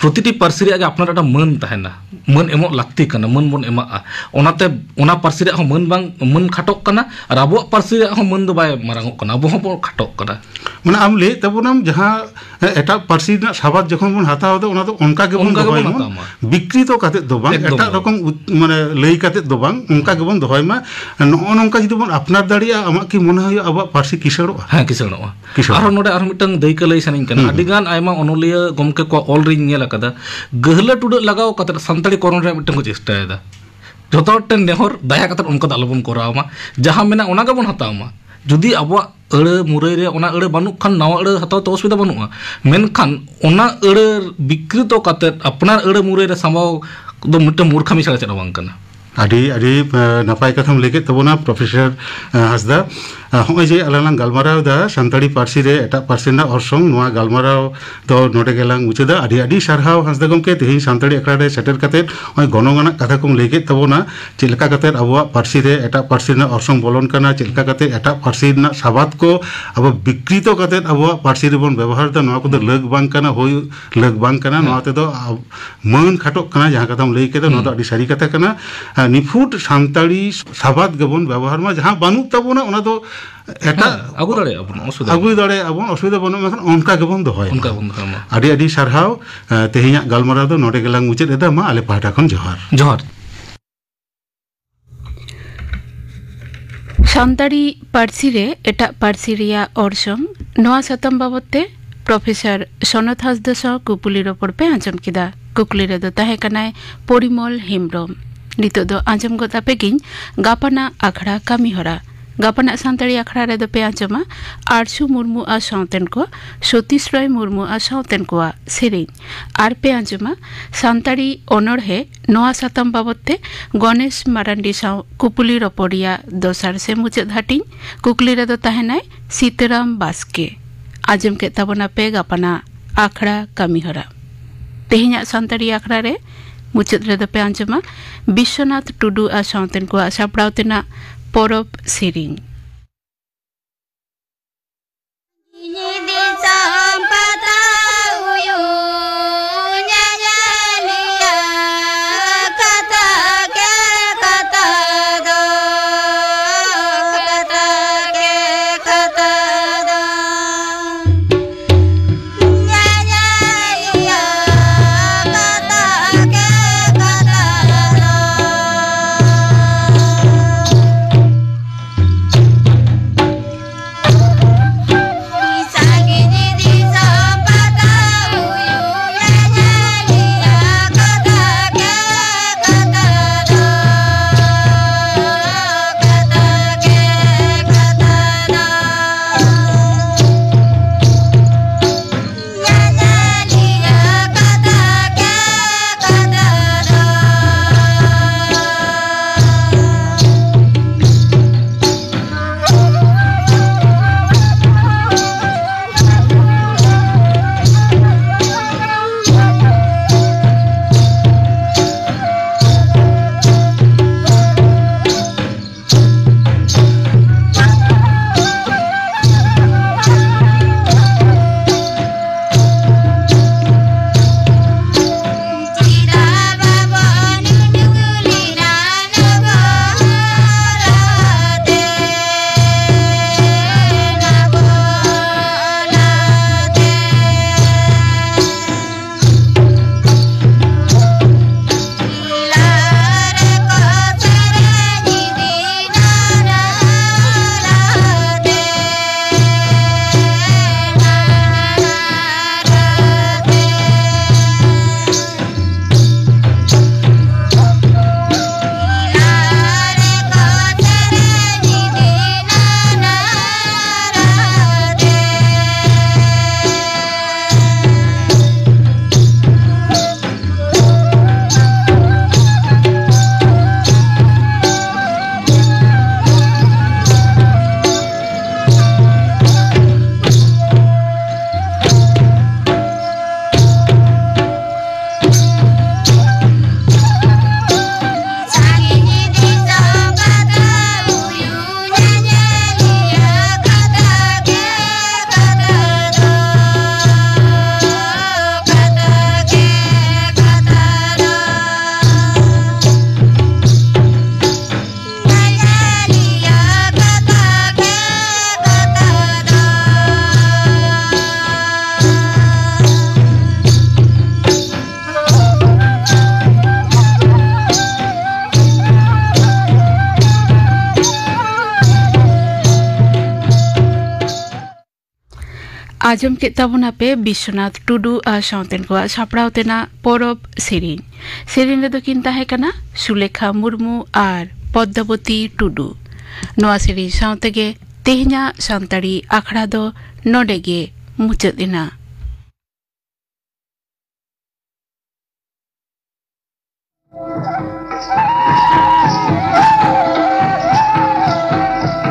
ᱯᱨᱚᱛᱤᱴᱤ ᱯᱟᱹᱨᱥᱤ ᱨᱮᱭᱟᱜ ᱜᱮ ᱟᱯᱱᱟᱨ ᱢᱤᱫᱴᱟᱝ ᱢᱟᱹᱱ ᱛᱟᱦᱮᱱᱟ᱾ ᱢᱟᱹᱱ ᱮᱢᱚᱜ ᱞᱟᱹᱠᱛᱤ ᱠᱟᱱᱟ, ᱢᱟᱹᱱ ᱵᱚᱱ ᱮᱢᱟᱜᱼᱟ᱾ ᱚᱱᱟᱛᱮ ᱚᱱᱟ ᱯᱟᱹᱨᱥᱤ ᱨᱮᱭᱟᱜ ᱦᱚᱸ ᱢᱟᱹᱱ ᱵᱟᱝ, ᱢᱟᱹᱱ ᱠᱷᱟᱴᱚᱜ ᱠᱟᱱᱟ, ᱟᱨ ᱟᱵᱚᱣᱟᱜ ᱯᱟᱹᱨᱥᱤ ᱨᱮᱭᱟᱜ ᱦᱚᱸ ᱢᱟᱹᱱ ᱫᱚ ᱵᱟᱭ ᱢᱟᱨᱟᱝᱚᱜ ᱠᱟᱱᱟ, ᱟᱵᱚ ᱦᱚᱸᱵᱚᱱ ᱠᱷᱟᱴᱚᱜ ᱠᱟᱱᱟ᱾ ᱢᱟᱱᱮ, ᱟᱢ ᱞᱟᱹᱭᱮᱫ ᱛᱟᱵᱚᱱᱟᱢ, ᱡᱟᱦᱟᱸ ᱮᱴᱟᱜ ᱯᱟᱹᱨᱥᱤ ᱨᱮᱱᱟᱜ ᱥᱟᱵᱟᱫ ᱡᱚᱠᱷᱚᱱ ᱵᱚᱱ ᱦᱟᱛᱟᱣ ᱮᱫᱟ, ᱚᱱᱟ ᱫᱚ ᱚᱱᱠᱟ ᱜᱮᱵᱚᱱ ᱚᱱᱠᱟ ᱫᱚᱦᱚᱭ ᱜᱮᱵᱚᱱ ᱢᱟ᱾ ᱦᱟᱛᱟᱣ ᱢᱟ᱾ ᱵᱤᱠᱨᱤᱛᱚ ᱠᱟᱛᱮᱫ ᱫᱚ ᱵᱟᱝ, ᱮᱠᱫᱚᱢ ᱮᱴᱟᱜ ᱵᱟᱝ᱾ ᱨᱚᱠᱚᱢ ᱩᱛ-, ᱢᱟᱱᱮ, ᱞᱟᱹᱭ ᱠᱟᱛᱮᱫ ᱫᱚ ᱵᱟᱝ, ᱚᱱᱠᱟ ᱜᱮᱵᱚᱱ ᱫᱚᱦᱚᱭ ᱢᱟ᱾ ᱱᱚᱜᱼᱚ ᱱᱚᱝᱠᱟ ᱡᱩᱫᱤ ᱵᱚᱱ ᱟᱯᱱᱟᱨ ᱫᱟᱲᱮᱭᱟᱜᱼᱟ, ᱟᱢᱟᱜ ᱠᱤ ᱢᱚᱱᱮ ᱦᱩᱭᱩᱜᱼᱟ ᱟᱵᱚᱣᱟᱜ ᱯᱟᱹᱨᱥᱤ ᱠᱤᱥᱟᱹᱬᱚᱜᱼᱟ? ᱦᱮᱸ, ᱠᱤᱥᱟᱹᱬᱚᱜᱼᱟ᱾ ᱠᱤᱥᱟᱹᱬᱚᱜᱼᱟ᱾ ᱟᱨᱦᱚᱸ ᱱᱚᱰᱮ ᱟᱨᱦᱚᱸ ᱢᱤᱫᱴᱟᱝ ᱫᱟᱹᱭᱠᱟᱹ ᱞᱟᱹᱭ ᱥᱟᱱᱟᱧ ᱠᱟᱱᱟ᱾ ᱦᱩᱸ᱾ ᱟᱹᱰᱤᱜᱟᱱ ᱟᱭᱢᱟ ᱚᱱᱚᱞᱤᱭᱟᱹ ᱜᱚᱢᱠᱮ ᱠᱚᱣᱟᱜ ᱚᱞ ᱨᱤᱧ ᱧᱮᱞ ᱟᱠᱟᱫᱟ, ᱜᱟᱹᱦᱞᱟᱹ ᱴᱩᱰᱟᱹᱜ ᱞᱟᱜᱟᱣ ᱠᱟᱛᱮ ᱥᱟᱱᱛᱟᱲᱤ ᱠᱚᱨᱚᱱ ᱨᱮᱭᱟᱜ ᱢᱤᱫᱴᱟᱝ ᱠᱚ ᱪᱮᱥᱴᱟᱭᱮᱫᱟ᱾ ᱡᱚᱛᱚ ᱦᱚᱲ ᱴᱷᱮᱱ ᱱᱮᱦᱚᱨ, ᱫᱟᱭᱟ ᱠᱟᱛᱮ ᱚᱱᱠᱟ ᱫᱚ ᱟᱞᱚᱵᱚᱱ ᱠᱚᱨᱟᱣ ᱢᱟ᱾ ᱡᱟᱦᱟᱸ ᱢᱮᱱᱟᱜ, ᱚᱱᱟ ᱜᱮᱵᱚᱱ ᱦᱟᱛᱟᱣ ᱢᱟ᱾ ᱡᱩᱫᱤ ᱟᱵᱚᱣᱟᱜ ᱟᱹᱲᱟᱹ ᱢᱩᱨᱟᱹᱭ ᱨᱮ ᱚᱱᱟ ᱟᱹᱲᱟᱹ ᱵᱟᱹᱱᱩᱜ ᱠᱷᱟᱱ, ᱱᱟᱣᱟ ᱟᱹᱲᱟᱹ ᱦᱟᱛᱟᱣ ᱛᱮ ᱚᱥᱩᱵᱤᱫᱷᱟ ᱵᱟᱹᱱᱩᱜᱼᱟ᱾ ᱢᱮᱱᱠᱷᱟᱱ ᱚᱱᱟ ᱟᱹᱲᱟᱹ ᱵᱤᱠᱨᱤᱛᱚ ᱠᱟᱛᱮ ᱟᱯᱱᱟᱨ ᱟᱹᱲᱟᱹ ᱢᱩᱨᱟᱹᱭ ᱨᱮ ᱥᱟᱢᱵᱟᱣ ᱫᱚ ᱢᱤᱫᱴᱟᱝ ᱢᱩᱨᱠᱷᱟᱢᱤ ᱪᱷᱟᱲᱟ ᱪᱮᱫ ᱦᱚᱸ ᱵᱟᱝ ᱠᱟᱱᱟ᱾ ᱟᱹᱰᱤ, ᱟᱹᱰᱤ, ᱮ, ᱱᱟᱯᱟᱭ ᱠᱟᱛᱷᱟᱢ ᱞᱟᱹᱭ ᱠᱮᱫ ᱛᱟᱵᱚᱱᱟ, ᱯᱨᱚᱯᱷᱮᱥᱚᱨ, ᱮ, ᱦᱟᱸᱥᱫᱟ᱾ ᱮ, ᱦᱚᱸᱜᱼᱚᱭ ᱡᱮ ᱟᱞᱟᱝ ᱞᱟᱝ ᱜᱟᱞᱢᱟᱨᱟᱣ ᱮᱫᱟ ᱥᱟᱱᱛᱟᱲᱤ ᱯᱟᱹᱨᱥᱤ ᱨᱮ ᱮᱴᱟᱜ ᱯᱟᱹᱨᱥᱤ ᱨᱮᱱᱟᱜ ᱚᱨᱥᱚᱝ, ᱱᱚᱣᱟ ᱜᱟᱞᱢᱟᱨᱟᱣ ᱫᱚ ᱱᱚᱰᱮ ᱜᱮᱞᱟᱝ ᱢᱩᱪᱟᱹᱫᱟ᱾ ᱟᱹᱰᱤ, ᱟᱹᱰᱤ ᱥᱟᱨᱦᱟᱣ ᱦᱟᱸᱥᱫᱟ ᱜᱚᱢᱠᱮ, ᱛᱮᱦᱮᱧ ᱥᱟᱱᱛᱟᱲᱤ ᱟᱠᱷᱲᱟ ᱨᱮ ᱥᱮᱴᱮᱨ ᱠᱟᱛᱮᱫ ᱱᱚᱜᱼᱚᱭ ᱜᱚᱱᱚᱝ ᱟᱱᱟᱜ ᱠᱟᱛᱷᱟ ᱠᱚᱢ ᱞᱟᱹᱭ ᱠᱮᱫ ᱛᱟᱵᱚᱱᱟ᱾ ᱪᱮᱫ ᱞᱮᱠᱟ ᱠᱟᱛᱮᱫ ᱟᱵᱚᱣᱟᱜ ᱯᱟᱹᱨᱥᱤ ᱨᱮ ᱮᱴᱟᱜ ᱯᱟᱹᱨᱥᱤ ᱨᱮᱱᱟᱜ ᱚᱨᱥᱚᱝ ᱵᱚᱞᱚᱱ ᱠᱟᱱᱟ, ᱪᱮᱫ ᱞᱮᱠᱟ ᱠᱟᱛᱮᱫ ᱮᱴᱟᱜ ᱯᱟᱹᱨᱥᱤ ᱨᱮᱱᱟᱜ ᱥᱟᱵᱟᱫ ᱠᱚ ᱟᱵᱚ ᱵᱤᱠᱨᱤᱛᱚ ᱠᱟᱛᱮᱫ ᱟᱵᱚᱣᱟᱜ ᱯᱟᱹᱨᱥᱤ ᱨᱮᱵᱚᱱ ᱵᱮᱵᱚᱦᱟᱨ ᱮᱫᱟ, ᱱᱚᱣᱟ ᱠᱚᱫᱚ ᱞᱟᱹᱠ ᱵᱟᱝ ᱠᱟᱱᱟ, ᱦᱩᱭ ᱞᱟᱹᱠ ᱵᱟᱝ ᱠᱟᱱᱟ᱾ ᱦᱮᱸ᱾ ᱱᱚᱣᱟ ᱛᱮᱫᱚ ᱟᱵ-, ᱢᱟᱹᱱ ᱠᱷᱟᱴᱚᱜ ᱠᱟᱱᱟ, ᱡᱟᱦᱟᱸ ᱠᱟᱛᱷᱟᱢ ᱞᱟᱹᱭ ᱠᱮᱫᱟ, ᱱᱚᱣᱟ ᱫᱚ ᱦᱩᱸ᱾ ᱟᱹᱰᱤ ᱥᱟᱹᱨᱤ ᱠᱟᱛᱷᱟ ᱠᱟᱱᱟ᱾ ᱟᱨ ᱱᱤᱯᱷᱩᱴ ᱥᱟᱱᱛᱟᱲᱤ ᱥᱟᱵᱟᱫ ᱜᱮᱵᱚᱱ ᱵᱮᱵᱚᱦᱟᱨ ᱢᱟ, ᱡᱟᱦᱟᱸ ᱵᱟᱹᱱᱩᱜ ᱛᱟᱵᱚᱱᱟ ᱚᱱᱟ ᱫᱚ ᱮᱴᱟᱜ ᱦᱮᱸ, ᱟᱹᱜᱩ ᱫᱟᱲᱮᱭᱟᱜᱼᱟ ᱵᱚᱱ, ᱚᱥᱩᱵᱤᱫᱷᱟ ᱟᱹᱜᱩ ᱵᱟᱹᱱᱩᱜ᱾ ᱫᱟᱲᱮᱭᱟᱜᱼᱟ ᱵᱚᱱ, ᱚᱥᱩᱵᱤᱫᱷᱟ ᱵᱟᱹᱱᱩᱜᱼᱟ, ᱢᱮᱱᱠᱷᱟᱱ ᱚᱱᱠᱟ ᱜᱮᱵᱚᱱ ᱫᱚᱦᱚᱭ ᱚᱱᱠᱟ ᱢᱟ᱾ ᱵᱚᱱ ᱫᱚᱦᱚᱭ ᱢᱟ᱾ ᱟᱹᱰᱤ ᱟᱹᱰᱤ ᱥᱟᱨᱦᱟᱣ, ᱮ, ᱛᱮᱦᱮᱧᱟᱜ ᱜᱟᱞᱢᱟᱨᱟᱣ ᱫᱚ ᱱᱚᱰᱮ ᱜᱮᱞᱟᱝ ᱢᱩᱪᱟᱹᱫ ᱮᱫᱟ᱾ ᱢᱟ ᱟᱞᱮ ᱯᱟᱦᱴᱟ ᱠᱷᱚᱱ ᱡᱚᱦᱟᱨ᱾ ᱡᱚᱦᱟᱨ᱾ ᱥᱟᱱᱛᱟᱲᱤ ᱯᱟᱹᱨᱥᱤ ᱨᱮ ᱮᱴᱟᱜ ᱯᱟᱹᱨᱥᱤ ᱨᱮᱭᱟᱜ ᱚᱨᱥᱚᱝ, ᱱᱚᱣᱟ ᱥᱟᱛᱟᱢ ᱵᱟᱵᱚᱫ ᱛᱮ ᱯᱨᱚᱯᱷᱮᱥᱚᱨ ᱥᱚᱱᱚᱛ ᱦᱟᱸᱥᱫᱟ ᱥᱟᱶ ᱠᱩᱯᱩᱞᱤ ᱨᱚᱯᱚᱲ ᱯᱮ ᱟᱸᱡᱚᱢ ᱠᱮᱫᱟ᱾ ᱠᱩᱠᱞᱤ ᱨᱮᱫᱚ ᱛᱟᱦᱮᱸ ᱠᱟᱱᱟᱭ ᱯᱚᱨᱤᱢᱚᱞ ᱦᱮᱢᱵᱽᱨᱚᱢ᱾ ᱱᱤᱛᱚᱜ ᱫᱚ ᱟᱸᱡᱚᱢ ᱜᱚᱫ ᱟᱯᱮ ᱜᱤᱧ ᱜᱟᱯᱟᱱᱟᱜ ᱟᱠᱷᱲᱟ ᱠᱟᱹᱢᱤᱦᱚᱨᱟ᱾ ᱜᱟᱯᱟᱱᱟᱜ ᱥᱟᱱᱛᱟᱲᱤ ᱟᱠᱷᱲᱟ ᱨᱮᱫᱚ ᱯᱮ ᱟᱸᱡᱚᱢᱟ ᱟᱨᱥᱩ ᱢᱩᱨᱢᱩ ᱟᱨ ᱥᱟᱶᱛᱮᱱ ᱠᱚ, ᱥᱚᱛᱤᱥ ᱨᱚᱭ ᱢᱩᱨᱢᱩ ᱟᱨ ᱥᱟᱶᱛᱮᱱ ᱠᱚᱣᱟᱜ ᱥᱮᱨᱮᱧ᱾ ᱟᱨ ᱯᱮ ᱟᱸᱡᱚᱢᱟ ᱥᱟᱱᱛᱟᱲᱤ ᱚᱱᱚᱬᱦᱮ, ᱱᱚᱣᱟ ᱥᱟᱛᱟᱢ ᱵᱟᱵᱚᱫ ᱛᱮ ᱜᱚᱱᱮᱥ ᱢᱟᱨᱟᱱᱰᱤ ᱥᱟᱶ ᱠᱩᱯᱩᱞᱤ ᱨᱚᱯᱚᱲ ᱨᱮᱭᱟᱜ ᱫᱚᱥᱟᱨ ᱥᱮ ᱢᱩᱪᱟᱹᱫ ᱦᱟᱹᱴᱤᱧ᱾ ᱠᱩᱠᱞᱤ ᱨᱮᱫᱚ ᱛᱟᱦᱮᱱᱟᱭ ᱥᱤᱛᱟᱹᱨᱟᱢ ᱵᱟᱥᱠᱮ᱾ ᱟᱸᱡᱚᱢ ᱠᱮᱫ ᱛᱟᱵᱚᱱᱟ ᱯᱮ ᱜᱟᱯᱟᱱᱟᱜ ᱟᱠᱷᱲᱟ ᱠᱟᱹᱢᱤᱦᱚᱨᱟ᱾ ᱛᱮᱦᱮᱧᱟᱜ ᱥᱟᱱᱛᱟᱲᱤ ᱟᱠᱷᱲᱟ ᱨᱮ ᱢᱩᱪᱟᱹᱫ ᱨᱮᱫᱚ ᱯᱮ ᱟᱸᱡᱚᱢᱟ ᱵᱤᱥᱥᱚᱱᱟᱛᱷ ᱴᱩᱰᱩ ᱟᱨ ᱥᱟᱶᱛᱮᱱ ᱠᱚᱣᱟᱜ ᱥᱟᱯᱲᱟᱣ ᱛᱮᱱᱟᱜ ᱯᱚᱨᱚᱵᱽ ᱥᱮᱨᱮᱧ᱾ ᱫᱤᱥᱚᱢ ᱯᱟᱛᱟ ᱦᱩᱭᱩᱜ ᱟᱸᱡᱚᱢ ᱠᱮᱫ ᱛᱟᱵᱚᱱᱟᱯᱮ ᱵᱤᱥᱣᱚᱱᱟᱛᱷ ᱴᱩᱰᱩ ᱟᱨ ᱥᱟᱶᱛᱮᱱ ᱠᱚᱣᱟᱜ ᱥᱟᱯᱲᱟᱣ ᱛᱮᱱᱟᱜ ᱯᱚᱨᱚᱵᱽ ᱥᱮᱨᱮᱧ᱾ ᱥᱮᱨᱮᱧ ᱨᱮᱫᱚ ᱠᱤᱱ ᱛᱟᱦᱮᱸ ᱠᱟᱱᱟ ᱥᱩᱞᱮᱠᱷᱟ ᱢᱩᱨᱢᱩ ᱟᱨ ᱯᱚᱫᱽᱫᱟᱵᱚᱛᱤ ᱴᱩᱰᱩ᱾ ᱱᱚᱣᱟ ᱥᱮᱨᱮᱧ ᱥᱟᱶ ᱛᱮᱜᱮ ᱛᱮᱦᱮᱧᱟᱜ ᱥᱟᱱᱛᱟᱲᱤ ᱟᱠᱷᱲᱟ ᱫᱚ ᱱᱚᱰᱮ ᱜᱮ ᱢᱩᱪᱟᱹᱫ ᱮᱱᱟ᱾